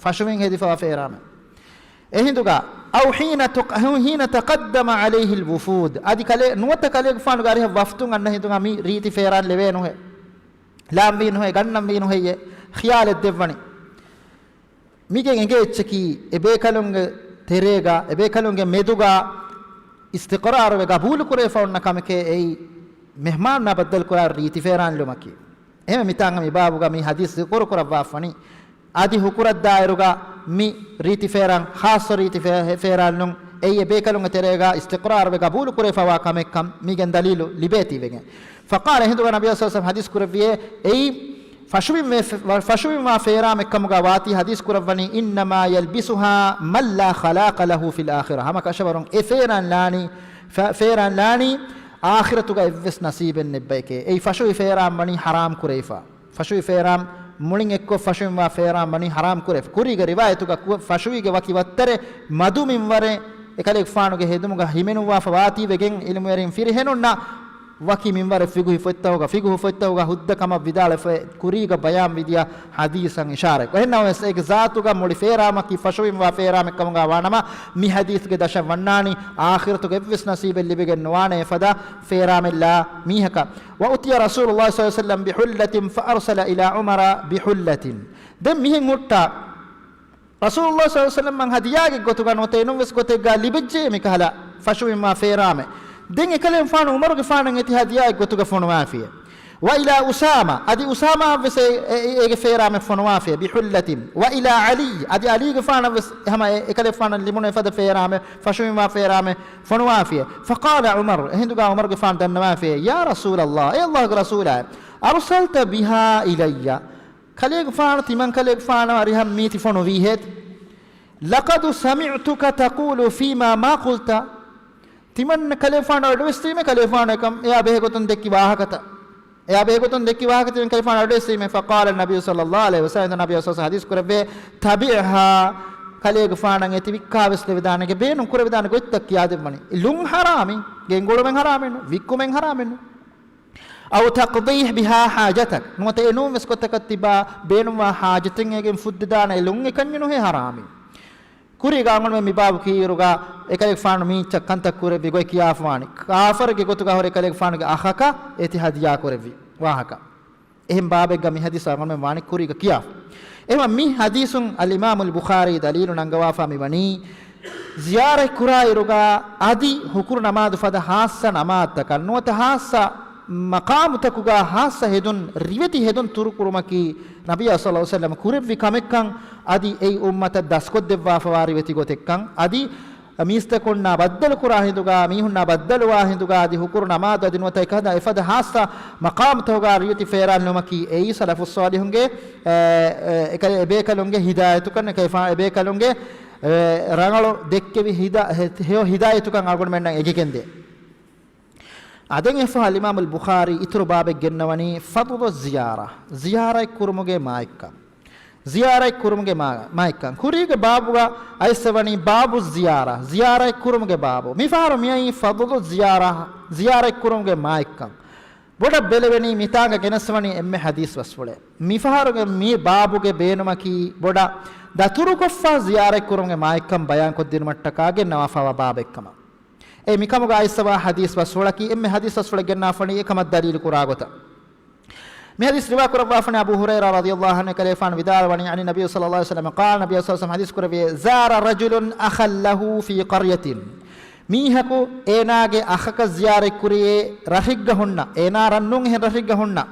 ފަށުވިން ހެދިފަވާ ފޭރާމެއް. އެހިނދުގަ، أو حين تق-، حين تقدم عليه الوفود، އަދި ކަލޭ، ނުވަތަ ކަލޭގެފާނުގެ އަރިހަށް ވަފްދުން އަންނަ ހިނދުގަ މި ރީތި ފޭރާން ލެވޭ ނުހޭ، ލާންވީ ނުހޭ، ގަންނަންވީ ނުހެއްޔޭ ޚިޔާލެއް ދެއްވަނީ. މީގެ އެނގޭ އެއްޗަކީ، އެބޭކަލުންގެ ތެރޭގަ، އެބޭކަލުންގެ މެދުގަ އިސްތިޤްރާރުވެ ގަބޫލު ކުރެވިފަ އޮންނަ ކަމެކޭ އެއީ، މެހްމާނުންނާ ބައްދަލުކުރާ ރީތި ފޭރާން ލުމަކީ. އެހެން މިތާނގަ މި ބާބުގަ މި ޙަދީޘް ޒިކުރު ކުރައްވާފަނީ، އަދި ހުކުރަށްދާއިރުގަ މި ރީތި ފޭރާން، ޚާއްޞަ ރީތި ފޭ-، ފޭރާންނުން، އެއީ އެބޭކަލުންގެ ތެރޭގަ އިސްތިޤްރާރުވެ ގަބޫލު ކުރެވިފަވާ ކަމެއްކަން މީގެން ދަލީލު ލިބޭތީވެގެން. ފަޤާލަ، އެހިނދުގަ ނަބިއްޔާ ޞައްލަﷲު ޢަލައިހި ވަސައްލަމަ ޙަދީޘް ކުރެއްވިއޭ، އެއީ ފަށުވިން ވެ-، ފަށުވިންވާ ފޭރާމެއްކަމުގަ ވާތީ ޙަދީޘް ކުރައްވަނީ، إنما يلبسها من لا خلاق له في الآخرة، ހަމަ ކަށަވަރުން އެ ފޭރާން ލާނީ، ފަ-، ފޭރާން ލާނީ އާޚިރަތުގަ އެއްވެސް ނަސީބެއް ނެއްބައެކޭ. އެއީ ފަށުވި ފޭރާން ވަނީ ޙަރާމް ކުރެވިފަ. ފަށުވި ފޭރާން މުޅިން އެއްކޮށް ފަށުވިންވާ ފޭރާން ވަނީ ޙަރާމް ކުރެވިފަ. ކުރީގެ ރިވާޔަތުގަ ކު-، ފަށުވީގެ ވަކި ވައްތަރެއް މަދު މިންވަރެއް އެކަލޭގެފާނުގެ ހެދުމުގަ ހިމެނުއްވާފަ ވާތީވެގެން ޢިލްމުވެރިން ފިރިހެނުންނަށް ވަކި މިންވަރެއް ފިގުހި ފޮތްތަކުގަ، ފިގުހު ފޮތްތަކުގަ ހުއްދަ ކަމަށް ވިދާޅުވެފަ ކުރީގަ ބަޔާން ވިދިޔަ ޙަދީޘަށް އިޝާރަތް. އެހެންނަމަވެސް އޭގެ ޒާތުގަ މުޅި ފޭރާމަކީ ފަށުވިންވާ ފޭރާމެއް ކަމުގަ ވާނަމަ، މި ޙަދީޘްގެ ދަށަށް ވަންނާނީ އާޚިރަތުގެ އެއްވެސް ނަސީބެއް ލިބިގެން ނުވާނެ އެފަދަ ފޭރާމެއްލާ މީހަކަށް. وأتي رسول الله صلى الله عليه وسلم بحلة فأرسل إلى عمر بحلة. ދެން މިހެން ހުއްޓާ، ރަސޫލުﷲ ޞައްލަﷲު ޢަލައިހި ވަސައްލަމަށް ހަދިޔާގެ ގޮތުގަ ނުވަތަ އެނޫންވެސް ގޮތެއްގަ ލިބިއްޖެ މިކަހަލަ ފަށުވިންވާ ފޭރާމެއް. ދެން އެކަލޭގެފާނު ޢުމަރުގެފާނަށް އެތި ހަދިޔާއެއް ގޮތުގަ ފޮނުވާފިޔެ. وإلى أسامة، އަދި އުސާމާއަށްވެސް އެ-، އެ-، އޭގެ ފޭރާމެއް ފޮނުވާފިޔެ. بحلة. وإلى علي، އަދި ޢަލީގެފާނަށްވެސް ހަމަ އެ-، އެކަލޭގެފާނަށް ލިބުނު އެފަދަ ފޭރާމެއް، ފަށުވިންވާ ފޭރާމެއް ފޮނުވާފިޔެ. فقال عمر، އެހިނދުގަ ޢުމަރުގެފާނު ދަންނަވާފިޔެ، يا رسول الله، އޭ ﷲގެ ރަސޫލާ، أرسلت بها إلي؟ ކަލޭގެފާނު، ތިމަން ކަލޭގެފާނަށް އަރިހަށް މީތި ފޮނުވީހޭ؟ لقد سمعتك تقول فيما ما قلت. ތިމަން ކަލޭގެފާނު އަޑުއެއްސީމޭ، ކަލޭގެފާނު އެކަން އެޔާ ބެހޭގޮތުން ދެއްކި ވާހަކަތައް، އެޔާ ބެހޭގޮތުން ދެއްކި ވާހަކަ ތިމަން ކަލޭގެފާނު އަޑުއެއްސީމޭ. فقال النبي صلى الله عليه وسلم، ނަބިއްޔާ ޞައްލަﷲު ޢަލައިހި ވަސައްލަމަ ޙަދީޘް ކުރެއްވި، تبعها، ކަލޭގެފާނަށް އެތި ވިއްކާވެސް ލެވިދާނެ، ބޭނުން ކުރެވިދާނެ ގޮތްތައް ކިޔާދެއްވަނީ. ލުން ޙަރާމީ، ގެންގުޅުމެއް ޙަރާމެއް ނޫން، ވިއްކުމެއް ޙަރާމެއް ނޫން. أو تقضي بها حاجتك، ނުވަތަ އެނޫންވެސް ގޮތަކަށް ތިބާ ބޭނުންވާ ޙާޖަތެއް އޭގެން ފުއްދިދާނެ އެ ލުން އެކަންޏެއް ނުހޭ ޙަރާމީ. ކުރީގަ އަޅުގަނޑުމެން މި ބާބު ކީއިރުގަ އެކަލޭގެފާނު މީއްޗަށް ކަންތައް ކުރެއްވި ގޮތް ކިޔާފަވާނީ. ކާފަރެއްގެ ގޮތުގަ ހުރެ އެކަލޭގެފާނުގެ އަޚަކަށް އެތި ހަދިޔާ ކުރެއްވި ވާހަކަ. އެހެން ބާބެއްގަ މި ޙަދީޘް އަޅުގަނޑުމެން ވާނީ ކުރީގަ ކިޔާފަ. އެހެންވީމަ މި ޙަދީޘުން އަލްއިމާމުލް ބުޚާރީ ދަލީލު ނަންގަވާފަ މިވަނީ، ޒިޔާރަތް ކުރާއިރުގަ އަދި ހުކުރު ނަމާދު ފަދަ ޚާއްޞަ ނަމާދުތަކަށް ނުވަތަ ޚާއްޞަ މަޤާމުތަކުގަ ޚާއްޞަ ހެދުން، ރިވެތި ހެދުން ތުރުކުރުމަކީ ނަބިއްޔާ ޞައްލަﷲު ޢަލައިހި ވަސައްލަމަ ކުރެއްވި ކަމެއްކަން އަދި އެއީ އުއްމަތަށް ދަސްކޮށްދެއްވާފަވާ ރިވެތި ގޮތެއްކަން އަދި މީސްތަކުންނާ ބައްދަލުކުރާ ހިނދުގަ، މީހުންނާ ބައްދަލުވާ ހިނދުގަ އަދި ހުކުރު ނަމާދު އަދި ނުވަތަ އެކަހަލަ އެފަދަ ޚާއްޞަ މަޤާމުތަކުގަ ރިވެތި ފޭރާން ލުމަކީ އެއީ ސަލަފު ޞާލިޙުންގެ، އެ، އެ، އެކަ-، އެބޭކަލުންގެ ހިދާޔަތުކަން، އެކަލޭގެފާނު އެބޭކަލުންގެ، އެ، ރަނގަޅު ދެއްކެވި ހިދާ-، ހެ-، ހެޔޮ ހިދާޔަތުކަން އަޅުގަނޑުމެންނަށް އެނގިގެންދޭ. އާދެން އެފަހަ އަލްއިމާމުލް ބުޚާރީ އިތުރު ބާބެއް ގެންނަވަނީ ފަޟްލު ޒިޔާރަ، ޒިޔާރަތް ކުރުމުގެ މާތްކަން. ޒިޔާރަތް ކުރުމުގެ މާ-، މާތްކަން. ކުރީގެ ބާބުގަ އައިސްވަނީ ބާބު ޒިޔާރަ، ޒިޔާރަތް ކުރުމުގެ ބާބު. މިފަހަރު މިއައީ ފަޟްލު ޒިޔާރަ، ޒިޔާރަތް ކުރުމުގެ މާތްކަން. ބޮޑަށް ބެލެވެނީ މިތާނގަ ގެނެސްވަނީ އެންމެ ޙަދީޘް ބަސްފުޅެއް. މިފަހަރުގެ މި ބާބުގެ ބޭނުމަކީ ބޮޑަށް ދަތުރުކޮށްފަ ޒިޔާރަތް ކުރުމުގެ މާތްކަން ބަޔާންކޮށްދިނުމަށްޓަކާ ގެންނަވާފަވާ ބާބެއްކަމަށް. އެ މިކަމުގަ އައިސްވާ ޙަދީޘް ބަސްފުޅަކީ އެންމެ ޙަދީޘް ބަސްފުޅެއް ގެންނާފަނީ އެކަމަށް ދަލީލު ކުރާ ގޮތަށް. މި ޙަދީޘް ރިވާ ކުރައްވާފަނީ އަބޫ ހުރައިރާ ރަޟިޔަﷲު ޢަންހު ކަލޭފާނު ވިދާޅުވަނީ، عن النبي صلى الله عليه وسلم قال، ނަބިއްޔާ ޞައްލަﷲު ޢަލައިހި ވަސައްލަމަ ޙަދީޘް ކުރެއްވި، زار رجل أخا له في قرية. މީހަކު އޭނާގެ އަޚަކަށް ޒިޔާރަތް ކުރިޔޭ ރަށެއްގަ ހުންނަ، އޭނާ ރަށް ނޫން އެހެން ރަށެއްގަ ހުންނަ.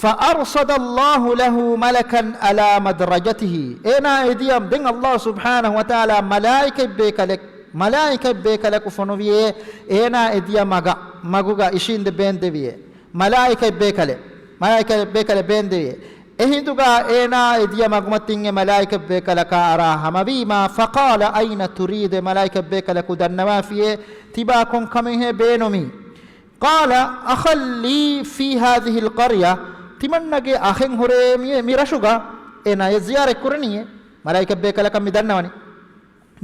فأرصد الله له ملكا على مدرجته. އޭނާ އެދިޔަ، ދެން ﷲ ސުބްޙާނަހޫ ވަތަޢާލާ މަލާއިކަތް ބޭކަލެއް، މަލާއިކަތް ބޭކަލަކު ފޮނުވިޔޭ، އޭނާ އެދިޔަ މަގަށް، މަގުގަ އިށީނދެ ބޭންދެވިޔޭ. މަލާއިކަތް ބޭކަލެއް، މަލާއިކަތް ބޭކަލެއް ބޭންދެވިޔޭ. އެހިނދުގަ އޭނާ އެދިޔަ މަގުމަތިން އެ މަލާއިކަތް ބޭކަލަކާ އަރާ ހަމަވީމާ، فقال أين تريد؟ މަލާއިކަތް ބޭކަލަކު ދަންނަވާފިޔޭ، ތިބާ ކޮން ކަމެއްހޭ ބޭނުމީ؟ قال أخا لي في هذه القرية، ތިމަންނަގެ އަޚެއް ހުރޭ މި، މި ރަށުގަ، އޭނާ އެ ޒިޔާރަތް ކުރަނީއޭ. މަލާއިކަތް ބޭކަލަކަށް މި ދަންނަވަނީ.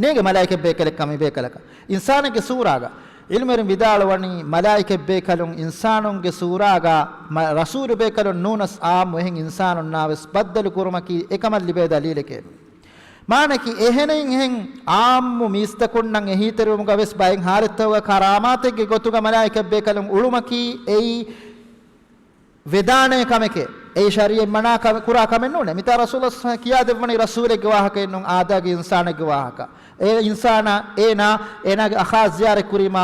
ނޭގެ މަލާއިކަތް ބޭކަލެއްކަން މި ބޭކަލަކަށް. އިންސާނެއްގެ ސޫރާގަ. ޢިލްމުވެރިން ވިދާޅުވަނީ، މަލާއިކަތް ބޭކަލުން އިންސާނުންގެ ސޫރާގަ، މަ-، ރަސޫލު ބޭކަލުން ނޫނަސް ޢާއްމު އެހެން އިންސާނުންނާވެސް ބައްދަލު ކުރުމަކީ އެކަމަށް ލިބޭ ދަލީލެކޭ. މާނައަކީ، އެހެނެއް އެހެން ޢާއްމު މީސްތަކުންނަށް އެހީތެރިވުމުގަ ވެސް ބައެއް ޙާލަތްތަކުގަ ކަރާމާތެއްގެ ގޮތުގަ މަލާއިކަތްބޭކަލުން އުޅުމަކީ އެއީ ވެދާނެ ކަމެކޭ. އެއީ ޝަރީޢަތް މަނާ ކަމެއް، ކުރާ ކަމެއް ނޫނޭ. މިތާ ރަސޫލު ޞައް ކިޔާދެއްވަނީ ރަސޫލެއްގެ ވާހަކައެއް ނޫން، އާދައިގެ އިންސާނެއްގެ ވާހަކަ. އެ އިންސާނާ އޭނާ، އޭނާގެ އަޚާ ޒިޔާރަތް ކުރީމާ،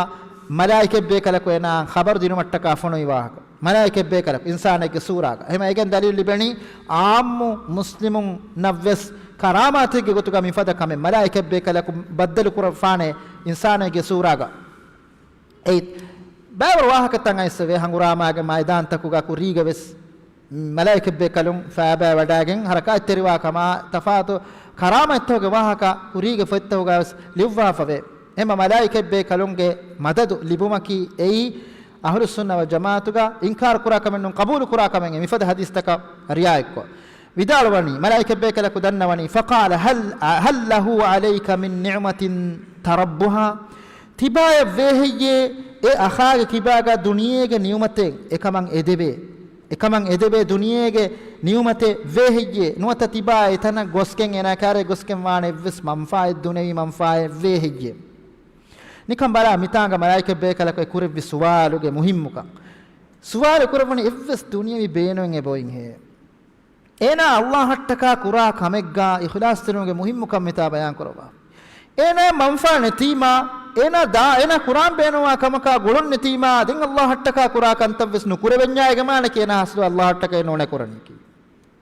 މަލާއިކަތްބޭކަލަކު އޭނާ ޚަބަރު ދިނުމަށްޓަކާ ފޮނުވި ވާހަކަ. މަލާއިކަތްބޭކަލަކު އިންސާނެއްގެ ސޫރާގަ. އެހެމަ އޭގެން ދަލީލު ލިބެނީ ޢާއްމު މުސްލިމުންނަށްވެސް ކަރާމާތެއްގެ ގޮތުގަ މިފަދަ ކަމެއް، މަލާއިކަތްބޭކަލަކު ބައްދަލު ކުރައްވާނެ އިންސާނެއްގެ ސޫރާގަ. އެއީ، ބައިވަރު ވާހަކަތައް އައިސްވޭ، ހަނގުރާމާގެ މައިދާންތަކުގަ ކުރީގަ ވެސް މަލާއިކަތްބޭކަލުން ފައިބައި ވަޑައިގެން ހަރަކާތްތެރިވާ ކަމާ ތަފާތު ކަރާމަތްތަކުގެ ވާހަކަ ކުރީގެ ފޮތްތަކުގަ ވެސް ލިޔުއްވާފަވޭ. އެހެމަ މަލާއިކަތްބޭކަލުންގެ މަދަދު ލިބުމަކީ އެއީ އަހުލުއްސުންނަ ވަލްޖަމާޢަތުގަ އިންކާރު ކުރާ ކަމެއް ނޫން، ޤަބޫލު ކުރާ ކަމެއް. މިފަދަ ޙަދީޘްތަކަށް ރިޢާޔަތްކޮށް ވިދާޅުވަނީ، މަލާއިކަތްބޭކަލަކު ދަންނަވަނީ، فقال هل، هل له عليك من نعمة تربها؟ ތިބާޔަށް ވޭހެއްޔޭ އެ އަޚާގެ ކިބާގަ ދުނިޔޭގެ ނިޢުމަތެއް އެކަމަށް އެދެވޭ؟ އެކަމަށް އެދެވޭ ދުނިޔޭގެ ނިޢުމަތެއް ވޭހެއްޔޭ؟ ނުވަތަ ތިބާ އެތަނަށް ގޮސްގެން އޭނާ ކާރޭ ގޮސްގެން ވާނެ އެއްވެސް މަންފާއެއް، ދުނިޔަވީ މަންފާއެއް ވޭހެއްޔޭ؟ ނިކަން ބަލާ، މިތާނގަ މަލާއިކަތްބޭކަލަކު އެ ކުރެއްވި ސުވާލުގެ މުހިއްމުކަން. ސުވާލު ކުރެއްވުނީ އެއްވެސް ދުނިޔަވީ ބޭނުމެއް އެބައޮތްހޭ. އޭނާ ﷲ އަށްޓަކާ ކުރާ ކަމެއްގަ އިޚްލާޞްތެރިވުމުގެ މުހިއްމުކަން މިތާ ބަޔާން ކުރައްވާ. އޭނާ މަންފާ ނެތީމާ، އޭނާ ދާ، އޭނާ ކުރާން ބޭނުންވާ ކަމަކާ ގުޅުން ނެތީމާ، ދެން ﷲ އަށްޓަކާ ކުރާ ކަންތައް ވެސް ނުކުރެވެންޏާ އޭގެ މާނައަކީ އޭނާ އަސްލު ﷲ އަށްޓަކާ ނޫނޭ ކުރަނީކީ.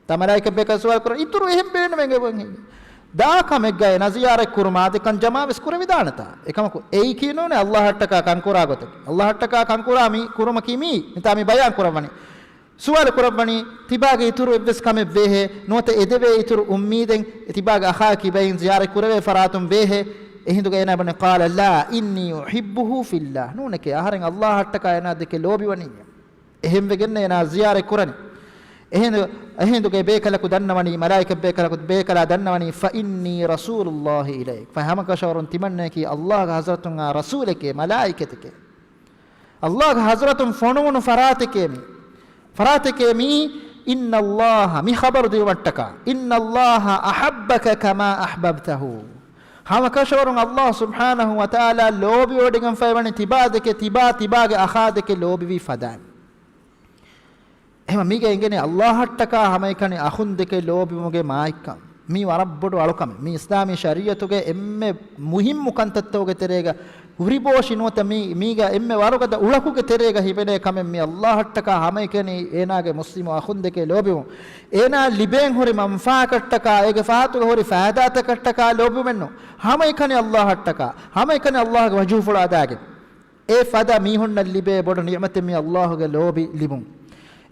ތަ މަލާއިކަތްބޭކަލުން ސުވާލު ކުރަން، އިތުރު އެހެން ބޭނުމެއް އެބައޮތްހޭ. ދާ ކަމެއްގަ އޭނާ ޒިޔާރަތް ކުރުމާ އަދި ކަން ޖަމާވެސް ކުރެވިދާނެތާ. އެކަމަކު އެއީކީ ނޫނޭ ﷲ އަށްޓަކާ ކަންކުރާ ގޮތަކީ. ﷲ އަށްޓަކާ ކަންކުރާ މި ކުރުމަކީ މީ، މިތާ މި ބަޔާން ކުރައްވަނީ. ސުވާލު ކުރައްވަނީ، ތިބާގެ އިތުރު އެއްވެސް ކަމެއް ވޭހޭ، ނުވަތަ އެދެވޭ އިތުރު އުއްމީދެއް، ތިބާގެ އަޚާ ކިބައިން ޒިޔާރަތް ކުރެވޭ ފަރާތުން ވޭހޭ؟ އެހިނދުގަ އޭނާ ބުނެ، قال لا، إني أحبه في الله. ނޫނެކޭ، އަހަރެން ﷲ އަށްޓަކާ އޭނާ ދެކެ ލޯބިވަނީ. އެހެންވެގެން އޭނާ ޒިޔާރަތް ކުރަނީ. އެހިނދު، އެހިނދުގެ ބޭކަލަކު ދަންނަވަނީ، މަލާއިކަތް ބޭކަލަކު، ބޭކަލާ ދަންނަވަނީ، فإني رسول الله إليك. ފަހެ ހަމަކަށަވަރުން ތިމަންނައަކީ ﷲގެ ޙަޟްރަތުން އާ ރަސޫލެކޭ، މަލާއިކަތެކޭ. ﷲގެ ޙަޟްރަތުން ފޮނުވުނު ފަރާތެކޭ މީ. ފަރާތެކޭ މީ، إن الله، މި ޚަބަރު ދިނުމަށްޓަކާ، إن الله أحبك كما أحببته. ހަމަކަށަވަރުން ﷲ ސުބްޙާނަހޫ ވަތަޢާލާ ލޯބިވޮޑިގެންފައިވަނީ ތިބާ ދެކެ، ތިބާ، ތިބާގެ އަޚާ ދެކެ ލޯބިވި ފަދައިން. އެހެމަ މީގަ އެނގެނީ ﷲ އަށްޓަކާ ހަމައެކަނި އަޚުން ދެކެ ލޯބިވުމުގެ މާތްކަން. މީ ވަރަށް ބޮޑު އަޅުކަމެއް. މީ އިސްލާމީ ޝަރީޢަތުގެ އެންމެ މުހިއްމު ކަންތައްތަކުގެ ތެރޭގަ ހުރިބޯށި ނުވަތަ މީ، މީގަ އެންމެ ވަރުގަދަ އުޅަކުގެ ތެރޭގަ ހިމެނޭ ކަމެއް މި ﷲ އަށްޓަކާ ހަމައެކަނި އޭނާގެ މުސްލިމު އަޚުން ދެކެ ލޯބިވުން. އޭނާ ލިބޭން ހުރި މަންފާއަކަށްޓަކާ، އޭގެ ފަހަތުގަ ހުރި ފައިދާތަކަށްޓަކާ ލޯބިވުމެއްނު. ހަމައެކަނި ﷲ އަށްޓަކާ، ހަމައެކަނި ﷲގެ ވަޖްހުފުޅު އަދާގެން. އެ ފަދަ މީހުންނަށް ލިބޭ ބޮޑު ނިޢުމަތެއް މި ﷲގެ ލޯބި ލިބުން.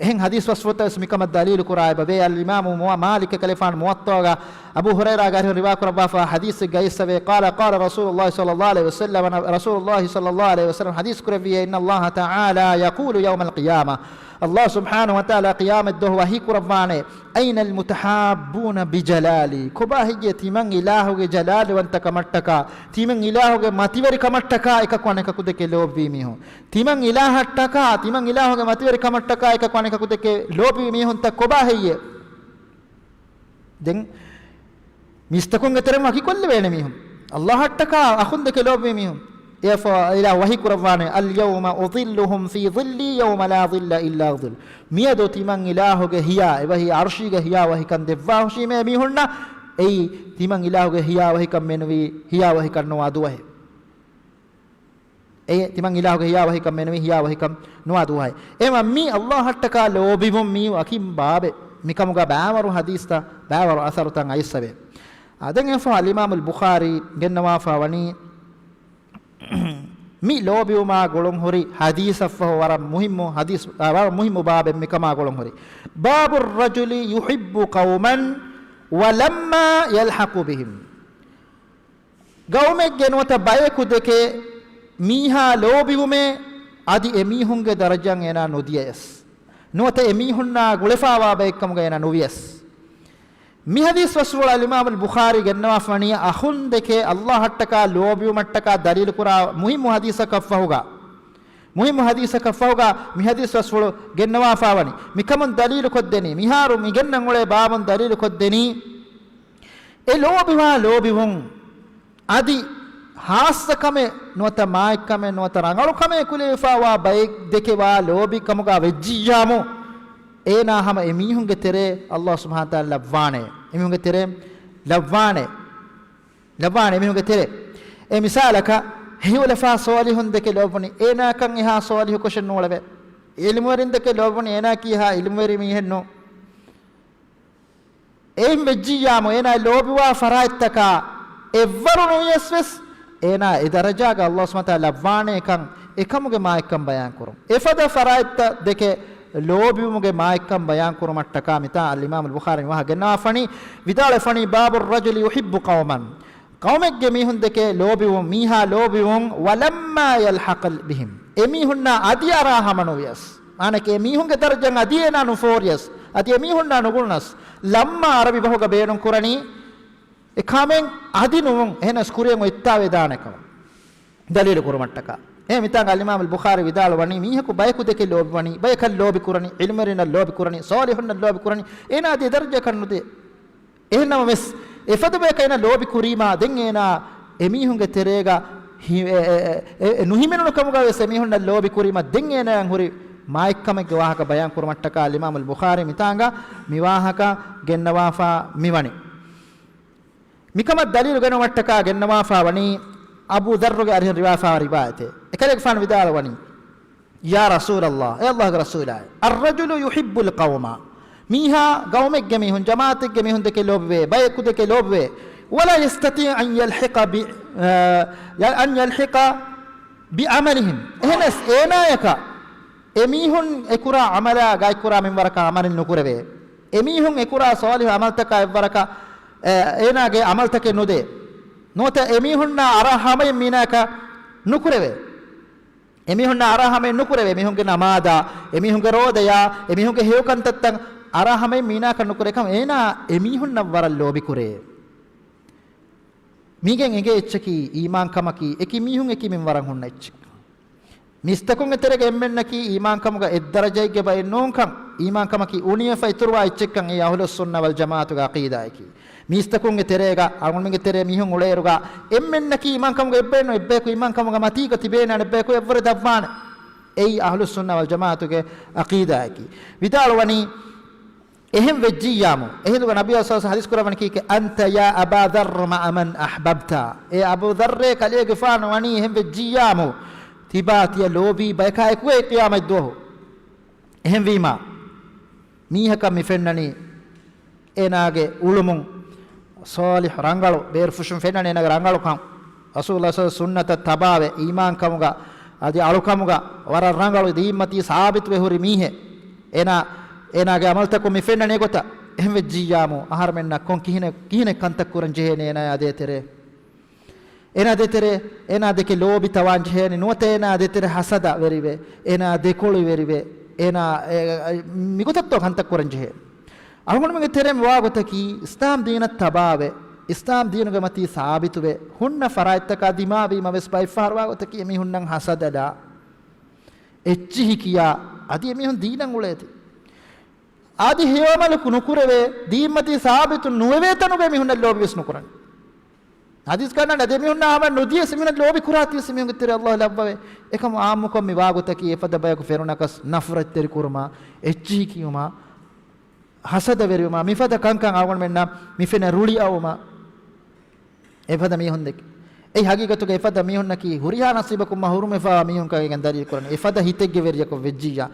އެހެން ޙަދީޘް ފަސްފުޅުތައް ވެސް މިކަމަށް ދަލީލު ކުރާ އެބަވޭ. އަލްއިމާމު މުވައް، މާލިކް ކަލޭފާނު މުވައްޠާގަ އަބޫ ހުރައިރާގެ އަރިހުން ރިވާ ކުރައްވާފަ ޙަދީޘެއްގައި އައިސްފަވޭ، قال قال رسول الله صلى الله عليه وسلم، ރަސޫލުﷲ صلى الله عليه وسلم ޙަދީޘް ކުރެއްވިއޭ، إن الله تعالى يقول يوم القيامة، ﷲ ސުބްޙާނަހޫ ވަތަޢާލާ ޤިޔާމަތްދުވަހު ވަޙީ ކުރައްވާނެ، أين المتحابون بجلالي؟ ކޮބާ ހެއްޔޭ ތިމަން އިލާހުގެ ޖަލާލުވަންތަކަމަށްޓަކާ، ތިމަން އިލާހުގެ މަތިވެރިކަމަށްޓަކާ އެކަކު އަނެކަކު ދެކެ ލޯބިވީ މީހުން؟ ތިމަން އިލާހަށްޓަކާ، ތިމަން އިލާހުގެ މަތިވެރިކަމަށްޓަކާ އެކަކު އަނެކަކު ދެކެ ލޯބިވި މީހުންތައް ކޮބާ ހެއްޔޭ؟ ދެން މީސްތަކުންގެ ތެރެއިން ވަކިކޮށްލެވޭނެ މީހުން، ﷲ އަށްޓަކާ އަޚުން ދެކެ ލޯބިވި މީހުން. އެއަށްފަހު އިލާހު ވަޙީ ކުރައްވާނެ، اليوم أظلهم في ظلي يوم لا ظل إلا ظلي. މިއަދު ތިމަން އިލާހުގެ ހިޔާ، އެބަހީ ޢަރުޝީގެ ހިޔާ ވަހިކަން ދެއްވާހުށީމޭ މީހުންނަށް، އެއީ ތިމަން އިލާހުގެ ހިޔާ ވަހިކަން މެނުވީ ހިޔާ ވަހިކަން ނުވާ ދުވަހެއް. އެ ތިމަން އިލާހުގެ ހިޔާ ވަހިކަން މެނުވީ ހިޔާ ވަހިކަން ނުވާ ދުވަހެއް. އެހެންވީމަ މި ﷲ އަށްޓަކާ ލޯބިވުން މީ ވަކި ބާބެއް. މިކަމުގަ ބައިވަރު ޙަދީޘްތައް، ބައިވަރު އަސަރުތައް އައިސްފަވޭ. އާ، ދެން އެއަށްފަހު އަލްއިމާމުލް ބުޚާރީ ގެންނަވާފަ ވަނީ، މި ލޯބިވުމާ ގުޅުން ހުރި ޙަދީޘަށްފަހު ވަރަށް މުހިއްމު ޙަދީޘް، އާ، ވަރަށް މުހިއްމު ބާބެއް މިކަމާ ގުޅުން ހުރި. باب الرجل يحب قوما ولما يلحق بهم. ޤައުމެއްގެ ނުވަތަ ބަޔަކު ދެކެ މީހާ ލޯބިވުމޭ، އަދި އެ މީހުންގެ ދަރަޖައަށް އޭނާ ނުދިޔަޔަސް، ނުވަތަ އެ މީހުންނާ ގުޅެފާވާ ބައެއްކަމުގަ އޭނާ ނުވިޔަސް. މި ޙަދީޘް ފަސްފުޅު އަލްއިމާމުލް ބުޚާރީ ގެންނަވާފަ ވަނީ، އަޚުން ދެކެ ﷲ އަށްޓަކާ ލޯބިވުމަށްޓަކާ ދަލީލުކުރާ މުހިއްމު ޙަދީޘަކަށްފަހުގަ، މުހިއްމު ޙަދީޘަކަށްފަހުގަ މި ޙަދީޘް ފަސްފުޅު ގެންނަވާފަ ވަނީ. މިކަމުން ދަލީލުކޮށްދެނީ، މިހާރު މި ގެންނަން އުޅޭ ބާބުން ދަލީލުކޮށްދެނީ، އެ ލޯބިވާ ލޯބިވުން އަދި ހާއްސަ ކަމެއް ނުވަތަ މާތްކަމެއް ނުވަތަ ރަނގަޅު ކަމެއް ކުލެވިފައިވާ ބައެއް ދެކެ ވާ ލޯބި ކަމުގަ ވެއްޖިއްޔާމު، އޭނާ ހަމަ އެ މީހުންގެ ތެރޭ ﷲ ސުބްޙާނަހޫ ވަތަޢާލާ ލައްވާނެ. އެ މީހުންގެ ތެރޭ ލައްވާނެ. ލައްވާނެ އެ މީހުންގެ ތެރޭ. އެ މިސާލަކަށް، ހެޔޮލަފާ ޞާލިޙުން ދެކެ ލޯބިވަނީ އޭނާކަން އެހާ ޞާލިޙު ކުށެއް ނޫޅެވޭ. ޢިލްމުވެރިން ދެކެ ލޯބިވަނީ އޭނާކީ އެހާ ޢިލްމުވެރި މީހެއް ނޫން. އެހެން ވެއްޖިއްޔާމު، އޭނާ ލޯބިވާ ފަރާތްތަކާ އެއްވަރު ނުވިޔަސް ވެސް، އޭނާ އެ ދަރަޖާގަ ﷲ ސުބްޙާނަހޫ ވަތަޢާލާ ލައްވާނޭކަން އެކަމުގެ މާތްކަން ބަޔާންކުރުން. އެފަދަ ފަރާތްތައް ދެކެ ލޯބިވުމުގެ މާތްކަން ބަޔާންކުރުމަށްޓަކާ މިތާ އަލްއިމާމު ބުޚާރީ މިވާހަކަ ގެންނަވާފަނީ، ވިދާޅުވެފަނީ، باب الرجل يحب قوما. ޤައުމެއްގެ މީހުން ދެކެ ލޯބިވުން، މީހާ ލޯބިވުން، ولما يلحق بهم. އެމީހުންނާ އަދި އަރާ ހަމަނުވިޔަސް. މާނައަކީ އެމީހުންގެ ދަރަޖައަށް އަދި އޭނާ ނުފޯރިޔަސް، އަދި އެމީހުންނާ ނުގުޅުނަސް، ލައްމާ ޢަރަބި ބަހުގަ ބޭނުން ކުރަނީ، އެ ކަމެއް އަދި ނުވުން، އެހެނަސް ކުރިޔަށް އޮތްތާވެދާނެ ކަމަށް ދަލީލު ކުރުމަށްޓަކާ. އެ މިތާނގަ އަލްއިމާމު ބުޚާރީ ވިދާޅުވަނީ، މީހަކު ބަޔަކު ދެކެ ލޯބިވަނީ، ބަޔަކަށް ލޯބި ކުރަނީ، ޢިލްމުވެރިންނަށް ލޯބި ކުރަނީ، ޞާލިޙުންނަށް ލޯބި ކުރަނީ، އޭނާ އަދި އެ ދަރަޖައަކަށް ނުދޭ. އެހެންނަމަވެސް، އެފަދަ ބަޔަކަށް އޭނާ ލޯބި ކުރީމާ، ދެން އޭނާ އެމީހުންގެ ތެރޭގަ ހި-، އެ، އެ، އެ، އެ، އެ ނުހިމެނުނު ކަމުގަ ވެސް އެމީހުންނަށް ލޯބި ކުރީމަ، ދެން އޭނާއަށް ހުރި މާތްކަމެއްގެ ވާހަކަ ބަޔާން ކުރުމަށްޓަކާ އަލްއިމާމު ބުޚާރީ މިތާނގަ މި ވާހަކަ ގެންނަވާފާ މިވަނީ. މިކަމަށް ދަލީލު ގެނުމަށްޓަކާ ގެންނަވާފާ ވަނީ އަބޫ ޛައްރުގެ އަރިހުން ރިވާފާ ރިވާޔަތެއް. އެކަލޭގެފާނު ވިދާޅުވަނީ، يا رسول الله، އޭ ﷲގެ ރަސޫލާއޭ، الرجل يحب القوم، މީހާ ގައުމެއްގެ މީހުން، ޖަމާޢަތެއްގެ މީހުން ދެކެ ލޯބިވޭ، ބަޔަކު ދެކެ ލޯބިވޭ، ولا يستطيع أن يلحق ب، އަ، أن يلحق بعملهم، އެހެނަސް އޭނާޔަކަށް އެމީހުން އެކުރާ ޢަމަލާ ގާތްކުރާ މިންވަރަކަށް ޢަމަލެއް ނުކުރެވޭ. އެމީހުން އެކުރާ ޞާލިޙު ޢަމަލުތަކާ އެއްވަރަކަށް، އެ، އޭނާގެ ޢަމަލުތަކެއް ނުދޭ. ނުވަތަ އެމީހުންނާ އަރާ ހަމައިން މީނާޔަކަށް ނުކުރެވޭ. އެމީހުންނާ އަރާ ހަމައިން ނުކުރެވޭ. އެމީހުންގެ ނަމާދާ، އެމީހުންގެ ރޯދަޔާ، އެމީހުންގެ ހެޔޮކަންތައްތައް އަރާ ހަމައިން މީނާޔަކަށް ނުކުރޭ. އެކަމަ އޭނާ އެމީހުންނަށް ވަރަށް ލޯބިކުރޭ. މީގެން އެނގޭ އެއްޗަކީ އީމާންކަމަކީ، އެކި މީހުން އެކި މިންވަރަށް ހުންނަ އެއްޗެއްކަން. މީސްތަކުންގެ ތެރޭގަ އެންމެންނަކީ އީމާންކަމުގަ އެއްދަރަޖައެއްގެ ބައެއް ނޫންކަން، އީމާންކަމަކީ އުނިވެފަ އިތުރުވާ އެއްޗެއްކަން އެއީ އަހުލުއްސުންނަ ވަލްޖަމާޢަތުގެ ޢަޤީދާއަކީ. މީސްތަކުންގެ ތެރޭގަ، އަޅުގަނޑުމެންގެ ތެރޭ މީހުން އުޅޭއިރުގަ، އެންމެންނަކީ އީމާންކަމުގަ އެއްބައެއް ނޫން، އެއްބަޔަކު އީމާންކަމުގަ މަތީގަ ތިބޭނެ، އަނެއްބަޔަކު އެއްވަރެއް ދަށްވާނެ. އެއީ އަހުލުއްސުންނަ ވަލްޖަމާޢަތުގެ ޢަޤީދާއަކީ. ވިދާޅުވަނީ، އެހެން ވެއްޖިއްޔާމު، އެހިނދުގަ ނަބިއްޔާ ޞައްލަﷲު ޢަލައިހި ވަސައްލަމަ ޙަދީޘް ކުރައްވަނީ ކީކޭ؟ أنت يا أبا ذر مع من أحببت. އޭ އަބޫ ޛައްރޭ، ކަލޭގެފާނު ވަނީ އެހެން ވެއްޖިއްޔާމު، ތިބާ ތިޔަ ލޯބީ ބަޔަކާ އެކުގައި ޤިޔާމަތްދުވަހު. އެހެންވީމާ، މީހަކަށް މި ފެންނަނީ އޭނާގެ އުޅުމުން ޞާލިޙު ރަނގަޅު ބޭރުފުށުން ފެންނަނީ އޭނާގެ ރަނގަޅުކަން. ރަސޫލުﷲ ޞައްލަﷲު ޢަލައިހި ވަސައްލަމަ ސުންނަތަށް ތަބާވެ، އީމާންކަމުގަ އަދި އަޅުކަމުގަ ވަރަށް ރަނގަޅު ދީންމަތީ ސާބިތުވެ ހުރި މީހެއް. އޭނާ، އޭނާގެ ޢަމަލުތަކުން މި ފެންނަނީ އެގޮތަށް. އެހެން ވެއްޖިއްޔާމު، އަހަރުމެންނަށް ކޮން ކިހިނެއް، ކިހިނެއް ކަންތައް ކުރަން ޖެހޭނީ އޭނާޔާ ދޭތެރޭ؟ އޭނާ ދޭތެރޭ، އޭނާ ދެކެ ލޯބި ތަވާން ޖެހޭނީ، ނުވަތަ އޭނާ ދޭތެރޭ ޙަސަދަވެރިވެ، އޭނާ ދެކޮޅުވެރިވެ، އޭނާ، އެ، އެ، މިގޮތަށްތޯ ކަންތައް ކުރަން ޖެހޭ؟ އަޅުގަނޑުމެންގެ ތެރޭ މިވާގޮތަކީ، އިސްލާމް ދީނަށް ތަބާވެ، އިސްލާމް ދީނުގެ މަތީ ސާބިތުވެ، ހުންނަ ފަރާތްތަކާ ދިމާވީމަ ވެސް ބައެއްފަހަރު ވާގޮތަކީ އެމީހުންނަށް ޙަސަދަލާ، އެއްޗިހި ކިޔާ، އަދި އެމީހުން ދީނަށް އުޅޭތީ. އަދި ހެޔޮ ޢަމަލަކު ނުކުރެވޭ، ދީންމަތީ ސާބިތު ނުވެވޭ ތަނުގައި މީހުންނަށް ލޯބިވެސް ނުކުރަން. ޙަދީޘް ގަންނަން އަދި މީހުންނާ ހަމަ ނުދިޔަސް މީހުންނަށް ލޯބި ކުރާތީވެސް މީހުންގެ ތެރޭ ﷲ ލައްވަވޭ. އެކަމު ޢާއްމުކޮށް މި ވާގޮތަކީ އެފަދަ ބަޔަކު ފެނުނަކަސް ނަފްރަތްތެރިކުރުމާ، އެއްޗިހި ކިޔުމާ، ޙަސަދަވެރިވުމާ، މިފަދަ ކަންކަން އަޅުގަނޑުމެންނަށް މި ފެންނަ ރުޅިއައުމާ، އެފަދަ މީހުން ދެކެ. އެއީ ޙަޤީޤަތުގަ އެފަދަ މީހުންނަކީ ހުރިހާ ނަސީބަކުން މަޙްރޫމްވެފައިވާ މީހުން ކަމުގައި ދަލީލު ކުރަނީ. އެފަދަ ހިތެއްގެ ވެރިޔަކު ވެއްޖިއްޔާ.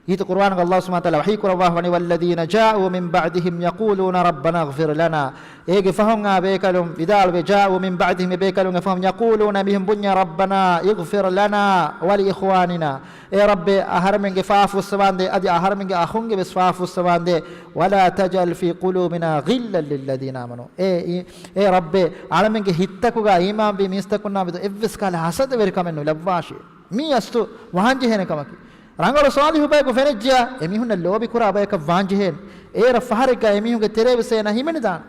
އީތު ޤުރުއާނުގަ ﷲ ސުބްޙާނަހޫ ވަތަޢާލާ ވަޙީ ކުރައްވާފަވަނީ، والذين جاءوا من بعدهم يقولون ربنا اغفر لنا. އޭގެ ފަހުން އާ ބޭކަލުން ވިދާޅުވޭ، جاءوا من بعدهم، އެ ބޭކަލުން އެ ފަހުން، يقولون، މީހުން ބުންޏާ، ربنا اغفر لنا ولإخواننا. އޭ ރައްބޭ، އަހަރެމެންގެ ފާފަ ފުއްސަވާނދޭ، އަދި އަހަރެމެންގެ އަޚުންގެ ވެސް ފާފަ ފުއްސަވާނދޭ. ولا تجعل في قلوبنا غلا للذين آمنوا. އޭ، އޭ، އޭ ރައްބޭ، އަޅަމެންގެ ހިތްތަކުގަ އީމާންވި މީސްތަކުންނާ މެދު އެއްވެސް ކަހަލަ ޙަސަދަވެރިކަމެއް ނުލައްވާށޭ. މީ އަސްތު ވާންޖެހޭނެ ކަމަކީ. ރަނގަޅު ޞާލިޙު ބަޔަކު ފެނިއްޖެޔާ، އެމީހުންނަށް ލޯބިކުރާ ބަޔަކަށް ވާންޖެހޭނެ. އޭރަށް ފަހަރެއްގަ އެމީހުންގެ ތެރޭ ވެސް އޭނަ ހިމެނިދާނެ.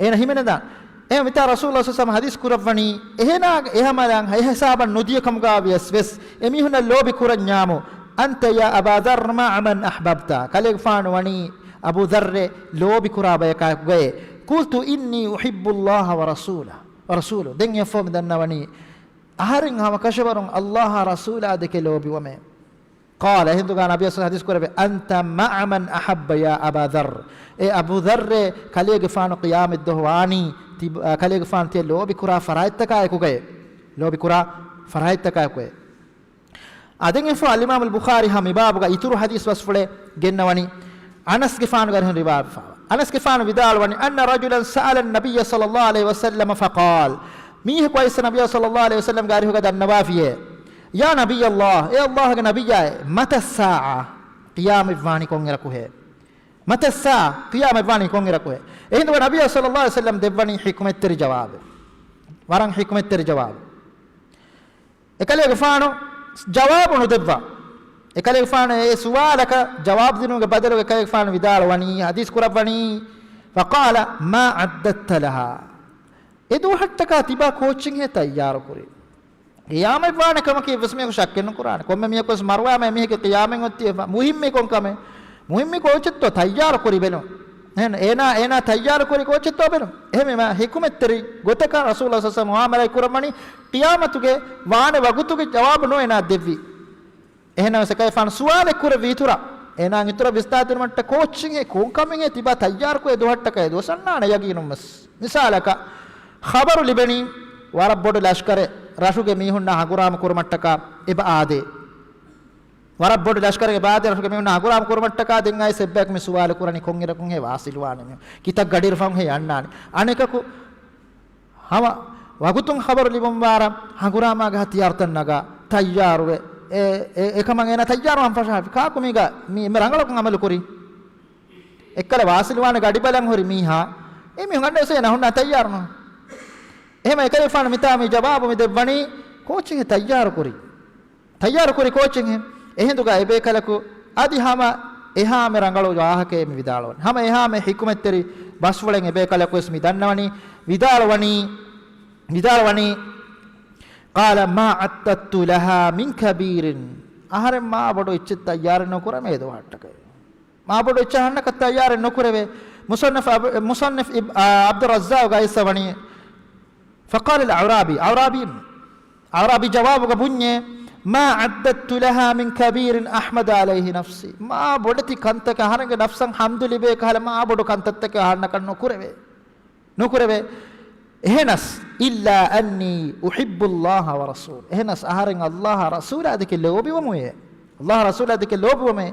އޭނަ ހިމެނެދާނެ. އެހެން މިތާ ރަސޫލުﷲ ޞައްލަﷲު ޢަލައިހި ވަސައްލަމަ ޙަދީޘް ކުރައްވަނީ، އެހެނާ، އެހަމަލާން އެހިސާބަށް ނުދިޔަ ކަމުގަ ވިޔަސް ވެސް، އެމީހުންނަށް ލޯބި ކުރަންޏާމު، أنت يا أبا ذر مع من أحببت. ކަލޭގެފާނު ވަނީ އަބޫ ޛައްރެ ލޯބި ކުރާ ބަޔަކާއެކުގައޭ، قلت إني أحب الله ورسوله، ورسوله. ދެން އެއަށްފަހު މި ދަންނަވަނީ، އަހަރެން ހަމަ ކަށަވަރުން ﷲ އާ ރަސޫލާ ދެކެ ލޯބިވަމޭ. قال، އެހިނދުގަ ނަބިއްޔާ ޞައްލަﷲ ޢަލައިހި ވަސައްލަމަ ޙަދީޘް ކުރެއްވި، أنت معمن أحب يا أبا ذر. އޭ އަބޫ ޛައްރޭ، ކަލޭގެފާނު ޤިޔާމަތްދުވަހު ވާނީ، ތި-، އާ، ކަލޭގެފާނު ތިޔަ ލޯބިކުރާ ފަރާތްތަކާއެކުގައޭ. ލޯބިކުރާ ފަރާތްތަކާއެކުގައޭ. އާ، ދެން އެއަށްފަހު އަލްއިމާމުލް ބުޚާރީ ހަމަ މި ބާބުގަ އިތުރު ޙަދީޘް ބަސްފުޅެއް ގެންނަވަނީ، އަނަސްގެފާނުގެ އަރިހުން ރިވާވެފަ. އަނަސްގެފާނު ވިދާޅުވަނީ، أن رجلا سأل النبي صلى الله عليه وسلم فقال، މީހަކު އައިސް ނަބިއްޔާ ޞައްލަﷲ ޢަލައިހި ވަސައްލަމްގެ އަރިހުގަ ދަންނަވާފިޔޭ، يا نبي الله، އޭ ﷲގެ ނަބިއްޔާއޭ، متى الساعة؟ ޤިޔާމަތްވާނީ ކޮންއިރަކުހޭ؟ متى الساعة؟ ޤިޔާމަތްވާނީ ކޮންއިރަކުހޭ؟ އެހިނދުގަ ނަބިއްޔާ ޞައްލަﷲ ޢަލައިހި ވަސައްލަމް ދެއްވަނީ ޙިކުމަތްތެރި ޖަވާބެއް. ވަރަށް ޙިކުމަތްތެރި ޖަވާބެއް. އެކަލޭގެފާނު ޖަވާބު ނުދެއްވާ. އެކަލޭގެފާނު އެ ސުވާލަކަށް ޖަވާބު ދިނުމުގެ ބަދަލުގަ އެކަލޭގެފާނު ވިދާޅުވަނީ، ޙަދީޘް ކުރައްވަނީ، فقال ما أعددت لها؟ އެ ދުވަހަށްޓަކާ ތިބާ ކޯއްޗެއްހޭ ތައްޔާރުކުރީ؟ ޤިޔާމަތްވާނެ ކަމަކީ އެއްވެސް މީހަކު ޝައްކެއް ނުކުރާނެ. ކޮންމެ މީހަކުވެސް މަރުވާމަ އެމީހެއްގެ ޤިޔާމަތް އޮތީ މުހިއްމީ ކޮން ކަމެއް؟ މުހިއްމީ ކޯއްޗެއްތޯ ތައްޔާރު ކުރި ބެލުން. އެހެން އޭނާ، އޭނާ ތައްޔާރު ކުރި ކޯއްޗެއްތޯ ބެލުން. އެހެންވީމަ ޙިކުމަތްތެރި ގޮތަކަށް ރަސޫލާ ޞައްލަﷲ ޢަލައިހި ވަސައްލަމަ މުޢާމަލާތް ކުރައްވަނީ ޤިޔާމަތުގެ ވާނެ ވަގުތުގެ ޖަވާބު ނޫން އޭނާ ދެއްވީ. އެހެންނަމަވެސް އެކަލޭގެފާނު ސުވާލެއް ކުރެއްވި އިތުރަށް އޭނާ އިތުރަށް ވިސްނާދިނުމަށްޓަކާ ކޯއްޗެއްހޭ ކޮން ކަމެއްހޭ ތިބާ ތައްޔާރުކޮށް އެ ދުވަހަށްޓަކާ އެ ދުވަސް އަންނާނެ ޔަގީނުންވެސް. މިސާލަކަށް، ޚަބަރު ލިބެނީ ވަރަށް ބޮޑު ލަޝްކަރެއް ރަށުގެ މީހުންނާ ހަނގުރާމަ ކުރުމަށްޓަކާ އެބަ އާދޭ. ވަރަށް ބޮޑު ލަޝްކަރެއް އެބަ އާދޭ ރަށުގެ މީހުންނާ ހަނގުރާމަ ކުރުމަށްޓަކާ. ދެން އައިސް އެއްބަޔަކު މި ސުވާލު ކުރަނީ ކޮންއިރަކުންހޭ ވާސިލުވާނީ މީހުން؟ ކިތައް ގަޑިއިރު ފަހުންހޭ އަންނާނީ؟ އަނެކަކު ހަމަ ވަގުތުން ޚަބަރު ލިބުންވާރަށް ހަނގުރާމާގެ ހަތިޔާރުތައް ނަގާ ތައްޔާރުވެ، އެ، އެ، އެކަމަށް އޭނާ ތައްޔާރުވާން ފަށާފި. ކާކު މީގަ މި އެންމެ ރަނގަޅަކުން ޢަމަލު ކުރީ؟ އެއްކަލަ ވާސިލުވާނެ ގަޑި ބަލަން ހުރި މީހާ، އެ މީހުން އަންނަ ވެސް އޭނާ ހުންނާ ތައްޔާރުނު. އެހެމަ އެކަލޭގެފާނު މިތާ މި ޖަވާބު މި ދެއްވަނީ ކޯއްޗެއްހޭ ތައްޔާރު ކުރީ؟ ތައްޔާރު ކުރި ކޯއްޗެއްހޭ؟ އެހިނދުގަ އެބޭކަލަކު އަދި ހަމަ އެހާމެ ރަނގަޅު ވާހަކައެއް މި ވިދާޅުވަނީ. ހަމަ އެހާމެ ޙިކުމަތްތެރި ބަސްފުޅެއް އެބޭކަލަކުވެސް މި ދަންނަވަނީ، ވިދާޅުވަނީ، ވިދާޅުވަނީ، قال ما أعددت لها من كبير. އަހަރެން މާ ބޮޑު އެއްޗެއް ތައްޔާރެއް ނުކުރަމޭ ދުވަހަށްޓަކައި. މާ ބޮޑު އެއްޗެއް އަހަންނަކަށް ތައްޔާރެއް ނުކުރެވޭ. މުޞައްނަފް އަބު-، މުޞައްނިފް އިބް-، އާ، ޢަބްދުއްރައްޒާޤު އައިސް ވަނީ، فقال الأعرابي، އަޢުރާބީން، އަޢުރާބީ ޖަވާބުގަ ބުންޏޭ، ما أعددت لها من كبير أحمد عليه نفسي. މާ ބޮޑެތި ކަންތަކެއް އަހަރެންގެ ނަފްސަށް ޙަމްދު ލިބޭ ކަހަލަ މާ ބޮޑު ކަންތައްތަކެއް އަހަންނަކަށް ނުކުރެވޭ. ނުކުރެވޭ. އެހެނަސް، إلا أني أحب الله ورسوله. އެހެނަސް އަހަރެން ﷲ އާ ރަސޫލާ ދެކެ ލޯބިވަމުއޭ. ﷲ އާ ރަސޫލާ ދެކެ ލޯބިވަމޭ.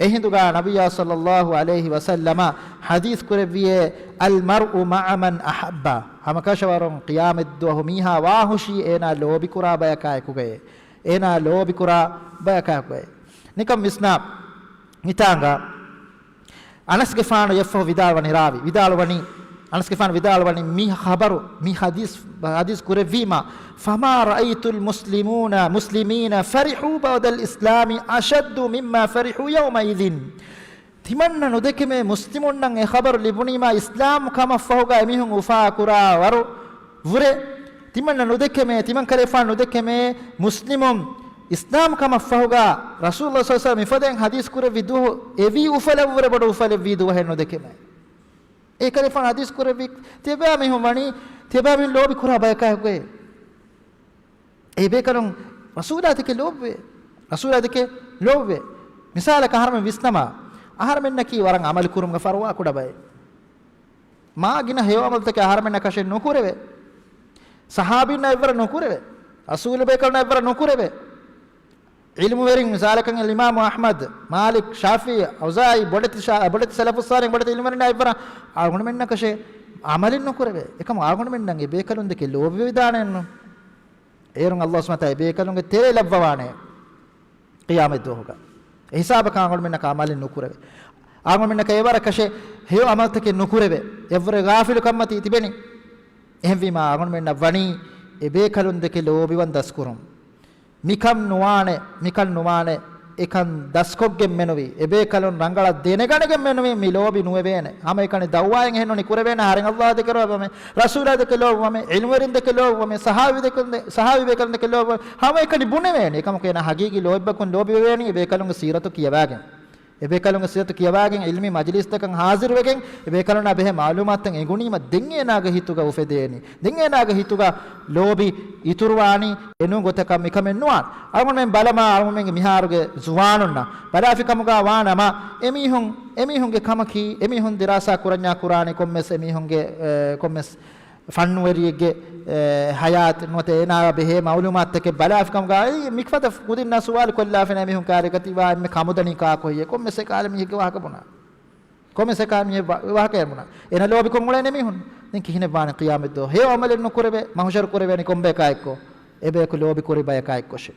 އެހިނދުގަ ނަބިއްޔާ ޞައްލަﷲ ޢަލައިހި ވަސައްލަމަ ޙަދީޘް ކުރެއްވިޔޭ، المرء مع من أحب. ހަމަކަށަވަރުން ޤިޔާމަތްދުވަހު މީހާ ވާހުށީ އޭނާ ލޯބިކުރާ ބަޔަކާއެކުގައޭ. އޭނާ ލޯބިކުރާ ބަޔަކާއެކުގައޭ. ނިކަން ވިސްނާ. މިތާނގަ އަނަސްގެފާނު އެއަށްފަހު ވިދާޅުވަނީ ރާވީ، ވިދާޅުވަނީ، އަނަސްގެފާނު ވިދާޅުވަނީ މި ޚަބަރު، މި ޙަދީޘް، ޙަދީޘް ކުރެއްވީމާ، فما رأيت المسلمون، المسلمين فرحوا بعد الإسلام أشد مما فرحوا يومئذ. ތިމަންނަ ނުދެކެމޭ މުސްލިމުންނަށް އެ ޚަބަރު ލިބުނީމާ އިސްލާމް ކަމަށްފަހުގަ އެމީހުން އުފާކުރާ ވަރު ވުރެ، ތިމަންނަ ނުދެކެމޭ، ތިމަން ކަލޭފާނު ނުދެކެމޭ މުސްލިމުން އިސްލާމް ކަމަށްފަހުގަ ރަސޫލުﷲ ޞައްލަﷲ ޢަލައިހި ވަސައްލަމަ މިފަދައިން ޙަދީޘް ކުރެއްވި ދުވަހު އެވީ އުފަލަށްވުރެ ބޮޑު އުފަލެއްވީ ދުވަހެއް ނުދެކެމޭ. އެ ކަލޭފާނު ޙަދީޘް ކުރެއްވި ތިޔަބައިމީހުން ވަނީ، ތިޔަބައިމީހުން ލޯބި ކުރާ ބަޔަކާއެކުގައޭ. އެ ބޭކަލުން ރަސޫލާ ދެކެ ލޯބިވޭ. ރަސޫލާ ދެކެ ލޯބިވޭ. މިސާލަކަށް އަހަރެމެން ވިސްނަމާ، އަހަރެމެންނަކީ ވަރަށް ޢަމަލު ކުރުމުގަ ފަރުވާ ކުޑަ ބައެއް. މާ ގިނަ ހެޔޮ ޢަމަލުތަކެއް އަހަރެމެންނަކަށެއް ނުކުރެވޭ. ޞަޙާބީންނަށް އެއްވަރަށް ނުކުރެވޭ. ރަސޫލު ބޭކަލުންނަށް އެއްވަރަށް ނުކުރެވޭ. ޢިލްމުވެރިން މިސާލަކަށް އިމާމު އަޙްމަދު، މާލިކް، ޝާފިޢީ، އައުޒާޢީ، ބޮޑެތި ޝާ-، ބޮޑެތި ސަލަފުއް ޞާލިޙް، ބޮޑެތި ޢިލްމުވެރިންނާ އެއްވަރަށް އަޅުގަނޑުމެންނަކަށެއް ޢަމަލެއް ނުކުރެވޭ. އެކަމު އަޅުގަނޑުމެންނަށް އެ ބޭކަލުން ދެކެ ލޯބިވެވިދާނެއެއްނު. އޭރުން ﷲ ސުބްޙާނަހޫ ވަތަޢާލާ އެ ބޭކަލުންގެ ތެރޭ ލައްވަވާނެ ޤިޔާމަތްދުވަހުގަ. އެ ހިސާބަކަށް އަޅުގަނޑުމެންނަކަށް ޢަމަލެއް ނުކުރެވޭ. އަޅުގަނޑުމެންނަކަށް އެވަރަކަށެއް ހެޔޮ ޢަމަލުތަކެއް ނުކުރެވޭ. އެއްވަރެއް ޣާފިލުކަންމަތީ ތިބެނީ. އެހެންވީމާ އަޅުގަނޑުމެންނަށް ވަނީ އެ ބޭކަލުން ދެކެ ލޯބިވަން ދަސްކުރުން. މިކަން ނުވާނެ، މިކަން ނުވާނެ، އެކަން ދަސްކޮށްގެން މެނުވީ. އެބޭކަލުން ރަނގަޅަށް ދެނެގަނެގެން މެނުވީ މި ލޯބި ނުވެވޭނެ. ހަމައެކަނި ދަޢުވާއެއް އެހެންނޫނީ ކުރެވޭނެ. އަހަރެން ﷲ ދެކެ ލޯބިވަމޭ، ރަސޫލާ ދެކެ ލޯބިވަމޭ، ޢިލްމުވެރިން ދެކެ ލޯބިވަމޭ، ޞަޙާބީ ދެކެ، ޞަޙާބީ ބޭކަލުން ދެކެ ލޯބިވަމޭ. ހަމައެކަނި ބުނެވޭނެ. އެކަމަކު އޭނާ ހަގީގީ ލޯބިއްބަކުން ލޯބިވެވޭނީ އެ ބޭކަލުންގެ ސީރަތު ކިޔަވާގެން. އެބޭކަލުންގެ ސިޔަތު ކިޔަވާގެން، ޢިލްމީ މަޖިލީސްތަކަށް ހާޒިރުވެގެން، އެބޭކަލުންނާ ބެހޭ މަޢުލޫމާތުތައް އެނގުނީމަ، ދެން އޭނާގެ ހިތުގަ އުފެދޭނީ. ދެން އޭނާގެ ހިތުގަ ލޯބި އިތުރުވާނީ. އެނޫން ގޮތަކަށް މިކަމެއް ނުވާނެ. އަޅުގަނޑުމެން ބަލަމާ، އަޅުގަނޑުމެންގެ މިހާރުގެ ޒުވާނުންނަށް ބަލާފިކަމުގަ ވާނަމަ، އެމީހުން، އެމީހުންގެ ކަމަކީ، އެމީހުން ދިރާސާ ކުރަންޏާ ކުރާނީ ކޮންމެސް އެމީހުންގެ، އެ، ކޮންމެސް ފަންނުވެރިއެއްގެ، އެ، ހަޔާތް ނުވަތަ އޭނާއާ ބެހޭ މަޢުލޫމާތުތަކެއް ބަލާފިކަމުގަ، އެ، މިފަދަ ކުދިންނާ ސުވާލު ކޮށްލާފިނަ އެމީހުން ކާރިގަތީ ވާ އެންމެ ކަމުދަނީ ކާކު ހެއްޔޭ؟ ކޮންމެސް އެކާލަ މީހެއްގެ ވާހަކަ ބުނާ. ކޮންމެސް އެކާ މީހެއް ވާ-، ވާހަކައެއް ބުނާ. އޭނަ ލޯބިކޮށް އުޅޭނެ މީހުން. ދެން ކިހިނެއް ވާނެ ޤިޔާމަތްދުވަހު؟ ހެޔޮ ޢަމަލެއް ނުކުރެވޭ، މަޙުޝަރު ކުރެވޭނެ ކޮންބަޔަކާ އެއްކޮށް؟ އެބަޔަކު ލޯބި ކުރި ބަޔަކާ އެއްކޮށޭ.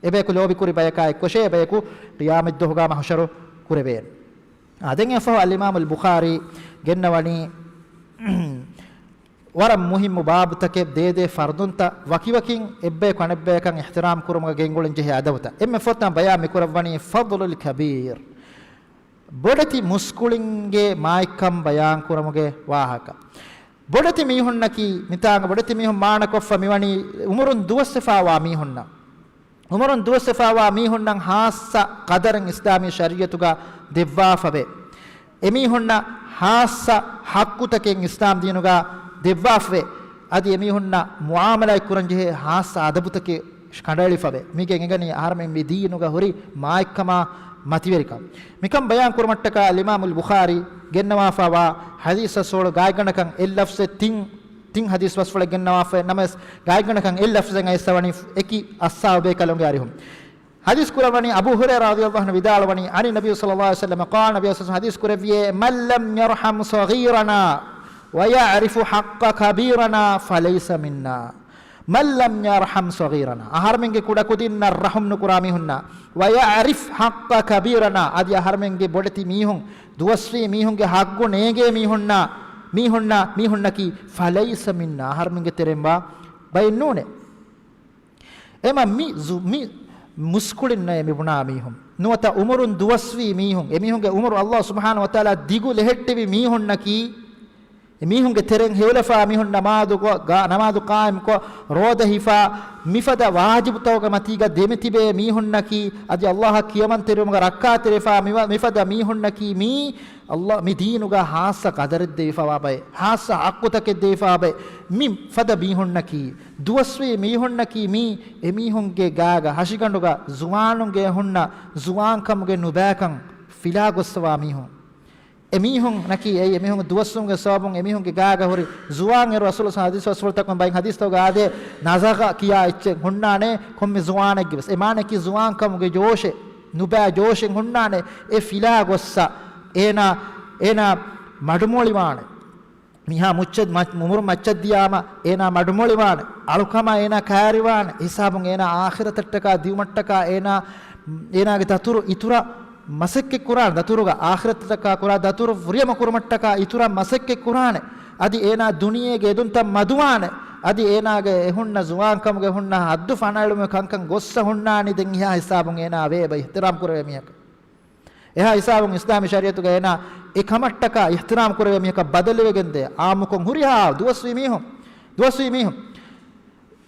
އެބަޔަކު ލޯބި ކުރި ބަޔަކާ އެއްކޮށޭ، އެބަޔަކު ޤިޔާމަތްދުވަހުގަ މަޙުޝަރު ކުރެވޭނެ. އާ، ދެން އެއަށްފަހު އަލްއިމާމުލް ބުޚާރީ ގެންނަވަނީ، ވަރަށް މުހިއްމު ބާބުތަކެއް، ދޭދޭ ފަރުދުންތައް ވަކިވަކިން އެއްބަޔަކު އަނެއްބަޔަކަށް އިޙްތިރާމް ކުރުމުގަ ގެންގުޅެން ޖެހޭ އަދަބުތައް. އެންމެ ފުރަތަމަ ބަޔާން މިކުރައްވަނީ ފަޟްލުލް ކަބީރް. ބޮޑެތި މުސްކުޅިންގެ މާތްކަން ބަޔާން ކުރުމުގެ ވާހަކަ. ބޮޑެތި މީހުންނަކީ، މިތާނގަ ބޮޑެތި މީހުން މާނަކޮށްފަ މިވަނީ އުމުރުން ދުވަސްވެފާވާ މީހުންނަށް. އުމުރުން ދުވަސްވެފާވާ މީހުންނަށް ހާއްސަ ޤަދަރެއް އިސްލާމީ ޝަރީޢަތުގަ ދެއްވާފަވޭ. އެމީހުންނަށް ހާއްސަ ޙައްޤުތަކެއް އިސްލާމް ދީނުގަ ދެއްވާފަވޭ. އަދި އެމީހުންނަށް މުޢާމަލާތް ކުރަންޖެހޭ ހާއްސަ އަދަބުތަކެއް ކަނޑައެޅިފަވޭ. މީގެން އެނގަނީ އަހަރުމެން މި ދީނުގަ ހުރި މާތްކަމާ މަތިވެރިކަން. މިކަން ބަޔާން ކުރުމަށްޓަކާ އަލްއިމާމުލް ބުޚާރީ ގެންނަވާފަވާ ޙަދީޘް އަސްވަޅު ގާތްގަނޑަކަށް އެއް ލަފްޒެއް ތިން، ތިން ޙަދީޘް ބަސްފުޅެއް ގެންނަވާފަ ނަމަވެސް، ގާތްގަނޑަކަށް އެއް ލަފްޒެއް އައިސްފަވަނީ އެކި އައްސާ ބޭކަލުންގެ އަރިހުން. ޙަދީޘް ކުރައްވަނީ އަބޫ ހުރައިރާ ރަޟިޔަﷲ ޢަންހު ވިދާޅުވަނީ، عن النبي صلى الله عليه وسلم قال، ނަބީ ޞައްލަﷲ ޢަލައިހި ވަސައްލަމަ ޤާލް، ނަބީ ޞައްލަﷲ ޢަލައިހި ވަސައްލަމަ ޙަދީޘް ކުރެއްވިއޭ، من لم يرحم صغيرنا ويعرف حق كبيرنا فليس منا. من لم يرحم صغيرنا، އަހަރުމެންގެ ކުޑަކުދިންނަށް ރަޙުމް ނުކުރާ މީހުންނާ، ويعرف حق كبيرنا، އަދި އަހަރުމެންގެ ބޮޑެތި މީހުން، ދުވަސްވީ މީހުންގެ ޙައްޤު ނޭނގޭ މީހުންނާ، މީހުންނާ، މީހުންނަކީ، فليس منا، އަހަރުމެންގެ ތެރެއިން ވާ ބައެއް ނޫނޭ. އެމަ މި ޒު-، މި މުސްކުޅިންނޭ މި ބުނާ މީހުން. ނުވަތަ އުމުރުން ދުވަސްވީ މީހުން، އެމީހުންގެ އުމުރު ﷲ ސުބްޙާނަހޫ ވަތަޢާލާ ދިގު ލެހެއްޓެވި މީހުންނަކީ، އެމީހުންގެ ތެރެއިން ހެޔޮލަފާ މީހުން ނަމާދު ގޮ-، ގާ-، ނަމާދު ޤާއިމްކޮށް، ރޯދަ ހިފާ، މިފަދަ ވާޖިބުތަކުގެ މަތީގަ ދެމިތިބޭ މީހުންނަކީ، އަދި ﷲ އަށް ކިޔަމަންތެރިވުމުގަ ރައްކާތެރިވެފާ، މި-، މިފަދަ މީހުންނަކީ މީ، ﷲ މި ދީނުގަ ހާއްސަ ޤަދަރެއް ދެވިފަވާ ބައެއް، ހާއްސަ ޙައްޤުތަކެއް ދެވިފަވާ ބައެއް، މި ފަދަ މީހުންނަކީ، ދުވަސްވީ މީހުންނަކީ މީ، އެމީހުންގެ ގާގަ ހަށިގަނޑުގަ ޒުވާނުންގެ ހުންނަ ޒުވާންކަމުގެ ނުބައިކަން ފިލާ ގޮއްސަވާ މީހުން. އެމީހުންނަކީ އެއީ، އެމީހުން ދުވަސްވުމުގެ ސަބަބުން އެމީހުންގެ ގާގަ ހުރި ޒުވާން އޭރު ރަސޫލު ޙަދީޘް ބަސްފުޅުތަކުން ބައިން ޙަދީޘްތަކުގަ އާދޭ، ނަޒަޣަ ކިޔާ އެއްޗެއް ހުންނާނެ ކޮންމެ ޒުވާނެއްގެ ވެސް. އެ މާނައަކީ ޒުވާންކަމުގެ ޖޯޝެއް، ނުބައި ޖޯޝެއް ހުންނާނެ، އެ ފިލާ ގޮއްސަ އޭނާ، އޭނާ މަޑުމޮޅިވާނެ. މިހާ މުއްޗަށް، މަ-، އުމުރު މައްޗަށް ދިޔާމަ އޭނާ މަޑުމޮޅިވާނެ، އަޅުކަމާ އޭނާ ކައިރިވާނެ، ހިސާބުން އޭނާ އާޚިރަތަށްޓަކާ ދިއުމަށްޓަކާ އޭނާ، އޭނާގެ ދަތުރު އިތުރަށް މަސައްކަތް ކުރާނެ، ދަތުރުގަ އާޚިރަތަށްޓަކާ ކުރާ ދަތުރު ފުރިހަމަ ކުރުމަށްޓަކާ އިތުރަށް މަސައްކަތް ކުރާނެ. އަދި އޭނާ ދުނިޔޭގެ އެދުންތައް މަދުވާނެ. އަދި އޭނާގެ އެ ހުންނަ ޒުވާންކަމުގެ ހުންނަ ހައްދު ފަނައިޅުމުގެ ކަންކަން ގޮއްސަ ހުންނާނީ ދެން އެހާ ހިސާބުން އޭނާ ވޭ އިޙްތިރާމް ކުރެވޭ މީހަކަށް. އެހާ ހިސާބުން އިސްލާމީ ޝަރީޢަތުގަ އޭނާ އެ ކަމަށްޓަކާ އިޙްތިރާމް ކުރެވޭ މީހަކަށް ބަދަލުވެގެންދޭ. އާއްމުކޮށް ހުރިހާ ދުވަސްވީ މީހުން، ދުވަސްވީ މީހުން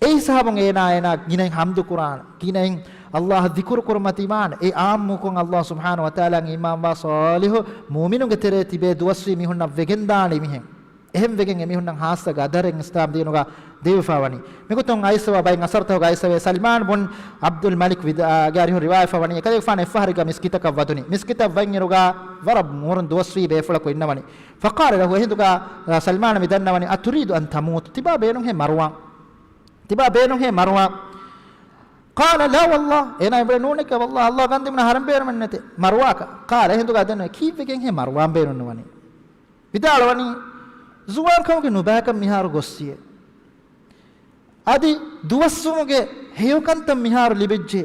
އެ ހިސާބުން އޭނާ، އޭނާ ގިނައިން ޙަމްދު ކުރާނެ، ގިނައިން ﷲ އަށް ޛިކުރު ކުރުމަށް ދިމާނެ. އެ އާއްމުކޮށް ﷲ ސުބްޙާނަހޫ ވަތަޢާލާ އީމާންވާ ޞާލިޙު މުއުމިނުންގެ ތެރޭ ތިބޭ ދުވަސްވީ މީހުންނަށް ވެގެންދާނެ މިހެން. އެހެންވެގެން އެމީހުންނަށް ހާއްސަ ގަދަރެއް އިސްލާމް ދީނުގަ ދެވިފަ ވަނީ. މިގޮތުން އައިސްވާ ބައެއް އަސަރުތަކުގަ އައިސްވޭ، ސަލްމާން ބުން ޢަބްދުލް މަލިކް ވިދާ-، ގެ އަރިހުން ރިވާޔަތްފަ ވަނީ، އެކަލޭގެފާނު އެއްފަހަރެއްގަ މިސްކިތަކަށް ވަދުނީ. މިސްކިތަށް ވަންއިރުގަ ވަރަށް އުމުރުން ދުވަސްވީ ބޭފުޅަކު އިންނަވަނީ. ފަޤާލަ ލަހު، އެހިނދުގަ، އަ، ސަލްމާން މި ދަންނަވަނީ، أتريد أن تموت؟ ތިބާ ބޭނުންހޭ މަރުވާން؟ ތިބާ ބޭނުންހޭ މަރުވާން؟ قال لا والله، އޭނާ އެބަ ނޫނެކޭ، ވައްލާހި، ﷲ ގަންދިމުން ހަރަން ބޭނުމެއް ނެތޭ. މަރުވާކަށް. ޤާލަ، އެހިނދުގަ ދެން ކީއްވެގެންހޭ މަރުވާން ބޭނުން ނުވަނީ؟ ވިދާޅުވަނީ، ޒުވާންކަމުގެ ނުބައިކަން މިހާރު ގޮއްސިއޭ. އަދި ދުވަސްވުމުގެ ހެޔޮކަންތައް މިހާރު ލިބެއްޖެ.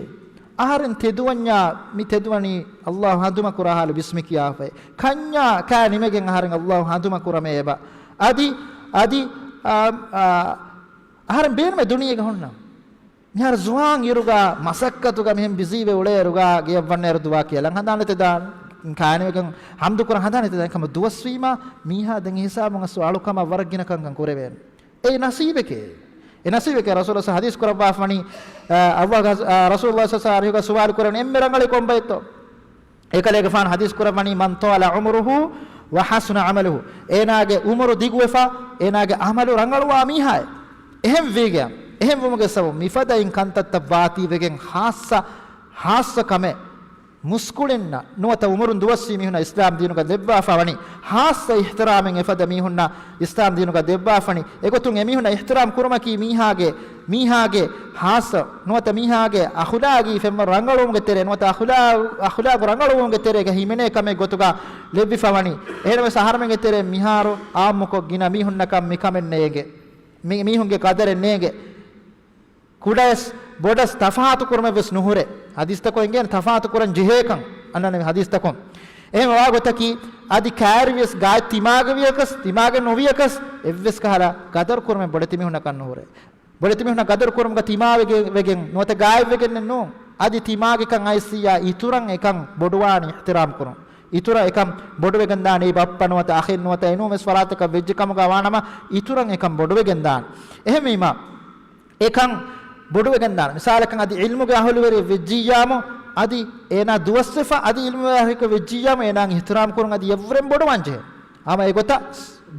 އަހަރެން ތެދުވަންޏާ މި ތެދުވަނީ ﷲ ހަނދުމަކުރާ ހާލު ބިސްމި ކިޔާފައި. ކަންޏާ ކާ ނިމެގެން އަހަރެން ﷲ ހަނދުމަކުރަމޭ އެބަ. އަދި، އަދި، އާ، އާ، އަހަރެން ބޭނުމޭ ދުނިޔޭގަ ހުންނަ. މިހާރު ޒުވާން އިރުގަ މަސައްކަތުގަ މިހެން ބިޒީވެ އުޅޭއިރުގަ ގެޔަށް ވަންނައިރު ދުޢާ ކިޔަލަން ހަނދާނެތެ ދާން، ކާނިވެގެން ޙަމްދު ކުރަން ހަނދާނެތެ ދާން. ކަމަ ދުވަސްވީމާ މީހާ ދެން އެ ހިސާބުން އަސް އަޅުކަމަށް ވަރަށް ގިނަ ކަންކަން ކުރެވޭނެ. އެ ނަސީބެކޭ. އެ ނަސީބެކޭ. ރަސޫލާ ޙަދީޘް ކުރައްވާފަ ވަނީ، އަ، ﷲ ގަ-، އަ، ރަސޫލާ ޞައްލަﷲ ޢަލައިހި ވަސައްލަމަ ސުވާލު ކުރަން އެންމެ ރަނގަޅީ ކޮންބައެއްތޯ؟ އެކަލޭގެފާނު ޙަދީޘް ކުރައްވަނީ، "من طال عمره وحسن عمله." އޭނާގެ ޢުމުރު ދިގުވެފަ، އޭނާގެ ޢަމަލު ރަނގަޅުވާ މީހާއެއް. އެހެން ވީގެ، އެހެން ވުމުގެ ސަބަބުން މިފަދައިން ކަންތައްތައް ވާތީވެގެން ޚާއްޞަ، ޚާއްޞަ ކަމެއް މުސްކުޅިންނަށް ނުވަތަ ޢުމުރުން ދުވަސްވީ މީހުންނަށް އިސްލާމް ދީނުގަ ލެއްވާފަ ވަނީ، ޚާއްޞަ އިޙްތިރާމެއް އެފަދަ މީހުންނަށް އިސްލާމް ދީނުގަ ދެއްވާފަނީ. އެގޮތުން އެމީހުންނަށް އިޙްތިރާމް ކުރުމަކީ މީހާގެ، މީހާގެ ޚާއްޞަ ނުވަތަ މީހާގެ އަޚުލާގީ ފެންވަރު ރަނގަޅުވުމުގެ ތެރޭ ނުވަތަ އަޚުލާ-، އަޚުލާގު ރަނގަޅުވުމުގެ ތެރޭގަ ހިމެނޭ ކަމެއް ގޮތުގަ ލެއްވިފަ ވަނީ. އެހެންވެސް އަހަރެމެންގެ ތެރެއިން މިހާރު ޢާއްމުކޮށް ގިނަ މީހުންނަކަށް މިކަމެއް ނޭނގެ. މި-، މީހުންގެ ޤަދަރެއް ނޭނގެ. ކުޑަޔަސް ބޮޑަސް ތަފާތު ކުރުމެއް ވެސް ނުހުރޭ. ޙަދީޘްތަކުން އެނގޭނެ ތަފާތު ކުރަން ޖެހޭކަން އަންނަނިވި ޙަދީޘްތަކުން. އެހެން ވާ ގޮތަކީ، އަދި ކައިރިވިޔަސް ގާތް ތިމާގެ ވިޔަކަސް، ތިމާގެ ނުވިޔަކަސް، އެއްވެސް ކަހަލަ ޤަދަރު ކުރުމެއް ބޮޑެތި މީހުންނަކަށް ނުހުރޭ. ބޮޑެތި މީހުންނަށް ޤަދަރު ކުރުމުގަ ތިމާވެގެ-، ވެގެން ނުވަތަ ގާތްވެގެންނެއް ނޫން. އަދި ތިމާގެކަން އައިސްއިއްޔާ އިތުރަށް އެކަން ބޮޑުވާނެ އިޙްތިރާމް ކުރުން. އިތުރަށް އެކަން ބޮޑުވެގެންދާނެ. އެއީ ބައްޕަ ނުވަތަ އަޚެއް ނުވަތަ އެނޫން ވެސް ފަރާތަކަށް ވެއްޖެ ކަމުގަ ވާނަމަ، އިތުރަށް އެކަން ބޮޑުވެގެންދާނެ. އެހެންވީމަ، އެކަން ބޮޑުވެގެންދާނެ. މިސާލަކަށް އަދި ޢިލްމުގެ އަހުލުވެރި ވެއްޖިއްޔާމު، އަދި އޭނާ ދުވަސްވެފަ، އަދި ޢިލްމުވެރިކަ ވެއްޖިއްޔާމު، އޭނާ އިޙްތިރާމް ކުރުން އަދި އެއަށްވުރެން ބޮޑުވާން ޖެހޭ. ހަމަ އެގޮތަށް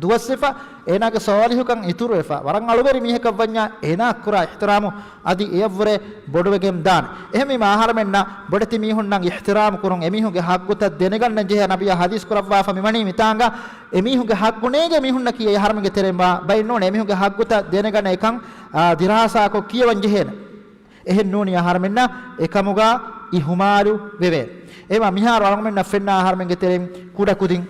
ދުވަސްވެފަ، އޭނާގެ ޞާލިޙުކަން އިތުރުވެފަ، ވަރަށް އަޅުވެރި މީހަކަށް ވަންޏާ، އޭނާ ކުރާ އިޙްތިރާމު އަދި އެއަށްވުރެ ބޮޑުވެގެން ދާނެ. އެހެންވީމަ އަހަރެމެންނަށް ބޮޑެތި މީހުންނަށް އިޙްތިރާމް ކުރުން، އެމީހުންގެ ޙައްޤުތައް ދެނެގަންނަން ޖެހޭ. ނަބިއްޔާ ޙަދީޘް ކުރައްވާފަ މިވަނީ މިތާނގަ، އެމީހުންގެ ޙައްޤު ނޭނގޭ މީހުންނަކީ އެ އަހަރެމެންގެ ތެރެއިން ވާ ބައެއް ނޫނޭ. އެމީހުންގެ ޙައްޤުތައް ދެނެގަންނަ އެކަން، އާ، ދިރާސާކޮށް ކިޔަވަން ޖެހޭނެ. އެހެން ނޫނީ އަހަރެމެންނަށް އެކަމުގަ އިހުމާލު ވެވޭ. އެހެންވީމަ މިހާރު އަޅުގަނޑުމެންނަށް ފެންނަ އަހަރެމެންގެ ތެރެއިން ކުޑަކުދިން،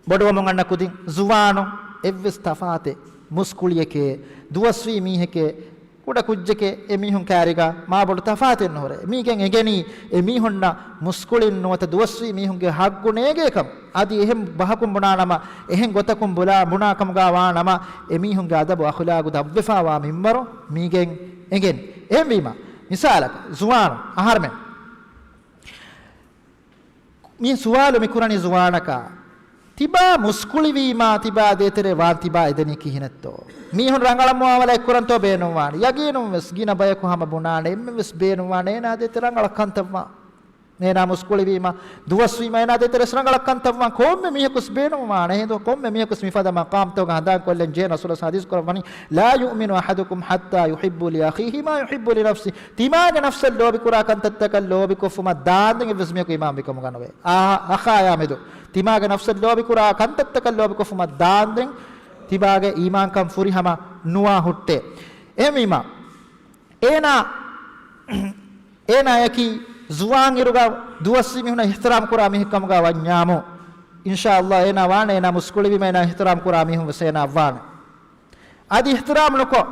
ބޮޑުވަމުން އަންނަ ކުދިން، ޒުވާނު އެއްވެސް ތަފާތެއް، މުސްކުޅިއެކޭ، ދުވަސްވީ މީހެކޭ، ކުޑަ ކުއްޖެކޭ، އެމީހުން ކާރިގަ މާބޮޑު ތަފާތެއް ނުހުރޭ. މީގެން އެނގެނީ އެމީހުންނަށް މުސްކުޅިން ނުވަތަ ދުވަސްވީ މީހުންގެ ޙައްޤު ނޭނގޭކަން. އަދި އެހެން ބަހަކުން ބުނާނަމަ، އެހެން ގޮތަކުން ބުނާ، ބުނާ ކަމުގަ ވާނަމަ، އެމީހުންގެ އަދަބު އަޚުލާގު ދަށްވެފަވާ މިންވަރު މީގެން އެނގެނީ. އެހެންވީމަ، މިސާލަކަށް، ޒުވާނު އަހަރެމެން މި ސުވާލު މި ކުރަނީ ޒުވާނަކާ، ތިބާ މުސްކުޅިވީމާ، ތިބާ ދޭތެރޭ ވާން ތިބާ އެދެނީ ކިހިނެއްތޯ؟ މީހުން ރަނގަޅަށް މުއާމަލާތް ކުރަންތޯ ބޭނުންވާނެ؟ ޔަގީނުން ވެސް ގިނަ ބަޔަކު ހަމަ ބުނާނެ، އެންމެން ވެސް ބޭނުންވާނެ އޭނާ ދޭތެރޭ ރަނގަޅަށް ކަންތައްވާން. އޭނާ މުސްކުޅިވީމަ، ދުވަސްވީމަ އޭނާ ދޭތެރޭ ރަނގަޅަށް ކަންތައްވާން ކޮންމެ މީހަކުސް ބޭނުންވާނެ. އެހިނދު ކޮންމެ މީހަކުސް މިފަދަ މަޤާމްތަކުގަ ހަނދާންކޮށްލަން ޖެހޭ. ރަސޫލާ ޙަދީޘް ކުރައްވަނީ، "لا يؤمن أحدكم حتى يحب لأخيه ما يحب لنفسه." ތިމާގެ ނަފްސަށް ލޯބިކުރާ ކަންތައްތަކަށް ލޯބިކޮށްފުމަށް ދާންދެން އެއްވެސް މީހަކު އީމާންވިކަމުގަ ނުވޭ. އާ، އަޚާޔާ މެދު ތިމާގެ ނަފްސަށް ލޯބިކުރާ ކަންތައްތަކަށް ލޯބިކޮށްފުމަށް ދާންދެން ތިބާގެ އީމާންކަން ފުރިހަމަ ނުވާ ހުއްޓޭ. އެހެންވީމަ، އޭނާ، އޭނާޔަކީ ޒުވާން އިރުގަ ދުވަސްވީ މީހުންނަށް އިޙްތިރާމް ކުރާ މީހެއް ކަމުގަ ވަންޏާމު، އިންޝާﷲ އޭނާ ވާނެ. އޭނާ މުސްކުޅިވީމަ އޭނާ އިޙްތިރާމް ކުރާ މީހުން ވެސް އޭނާ ވާނެ. އަދި އިޙްތިރާމް ނުކޮށް،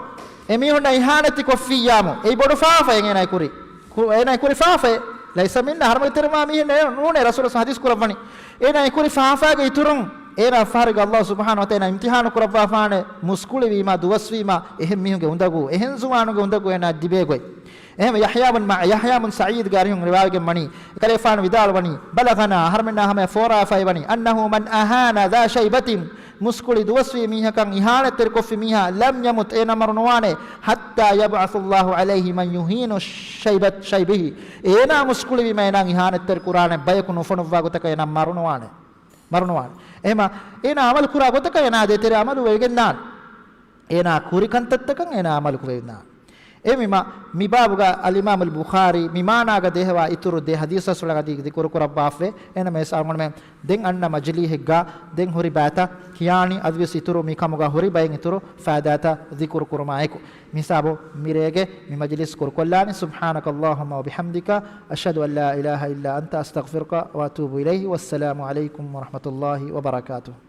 އެމީހުންނަށް އިހާނެތި ކޮށްފިއްޔާމު، އެއީ ބޮޑު ފާފައެއް އޭނާ ކުރި. ކު-، އޭނާ ކުރި ފާފައެއް. "ليس منا"، އަހަރެމެންގެ ތެރެއިން ވާ މީހެއް ނޫނޭ، ރަސޫލާ ޙަދީޘް ކުރައްވަނީ. އޭނާ ކުރި ފާފައިގެ އިތުރުން، އޭނާ ފަހަރެއްގަ ﷲ ސުބްޙާނަހޫ ވަތަޢާލާ އިމްތިޙާނު ކުރައްވާފާނެ، މުސްކުޅިވީމާ، ދުވަސްވީމާ، އެހެން މީހުންގެ އުނދަގޫ، އެހެން ޒުވާނުންގެ އުނދަގޫ އޭނާ ލިބޭ ގޮތް. އެހެންވެ، ޔަޙްޔާ ބުން މަ-، ޔަޙްޔާ ބުން ސަޢީދުގެ އަރިހުން ރިވާވެގެން ވަނީ، އެކަލޭފާނު ވިދާޅުވަނީ، "بلغنا"، އަހަރެމެންނާ ހަމަޔަށް ފޯރާފައި ވަނީ، "أنه من أهان ذا شيبة"، މުސްކުޅި ދުވަސްވީ މީހަކަށް އިހާނެތްތެރިކޮށްފި މީހާ، "لم يمت"، އޭނާ މަރު ނުވާނެ، "حتى يبعث الله عليه من يهين شيبة، شيبه"، އޭނާ މުސްކުޅިވީމަ އޭނާ އިހާނެތްތެރި ކުރާނެ ބަޔަކު ނުފޮނުއްވާ ގޮތަކަށް އޭނާ މަރު ނުވާނެ. މަރު ނުވާނެ. އެހެމަ އޭނާ ޢަމަލު ކުރާ ގޮތަކަށް އޭނާ ދޭތެރޭ ޢަމަލު ވެގެންދާނެ. އޭނާ ކުރި ކަންތައްތަކަށް އޭނާ ޢަމަލު ކުރެވިދާނެ. އެމިމަ މި ބާބުގަ އަލްއިމާމުލް ބުޚާރީ މި މާނާގަ ދޭހަވާ އިތުރު ދެ ޙަދީޘް ރަސޫލާ އަދި ޛިކުރު ކުރައްވާފައި. އެނަމެސް އަޅުގަނޑުމެން ދެން އަންނަ މަޖިލީހެއްގަ ދެން ހުރި ބައިތައް ކިޔާނީ އަދިވެސް އިތުރު މި ކަމުގަ ހުރި ބައިން އިތުރު ފައިދާތައް ޛިކުރު ކުރުމާއެކު. މިހިސާބު މިރޭގެ މި މަޖިލިސް ކުރުކޮށްލާނީ. سبحانك اللهم وبحمدك، أشهد أن لا إله إلا أنت، أستغفرك وأتوب إليه. والسلام عليكم ورحمة الله وبركاته.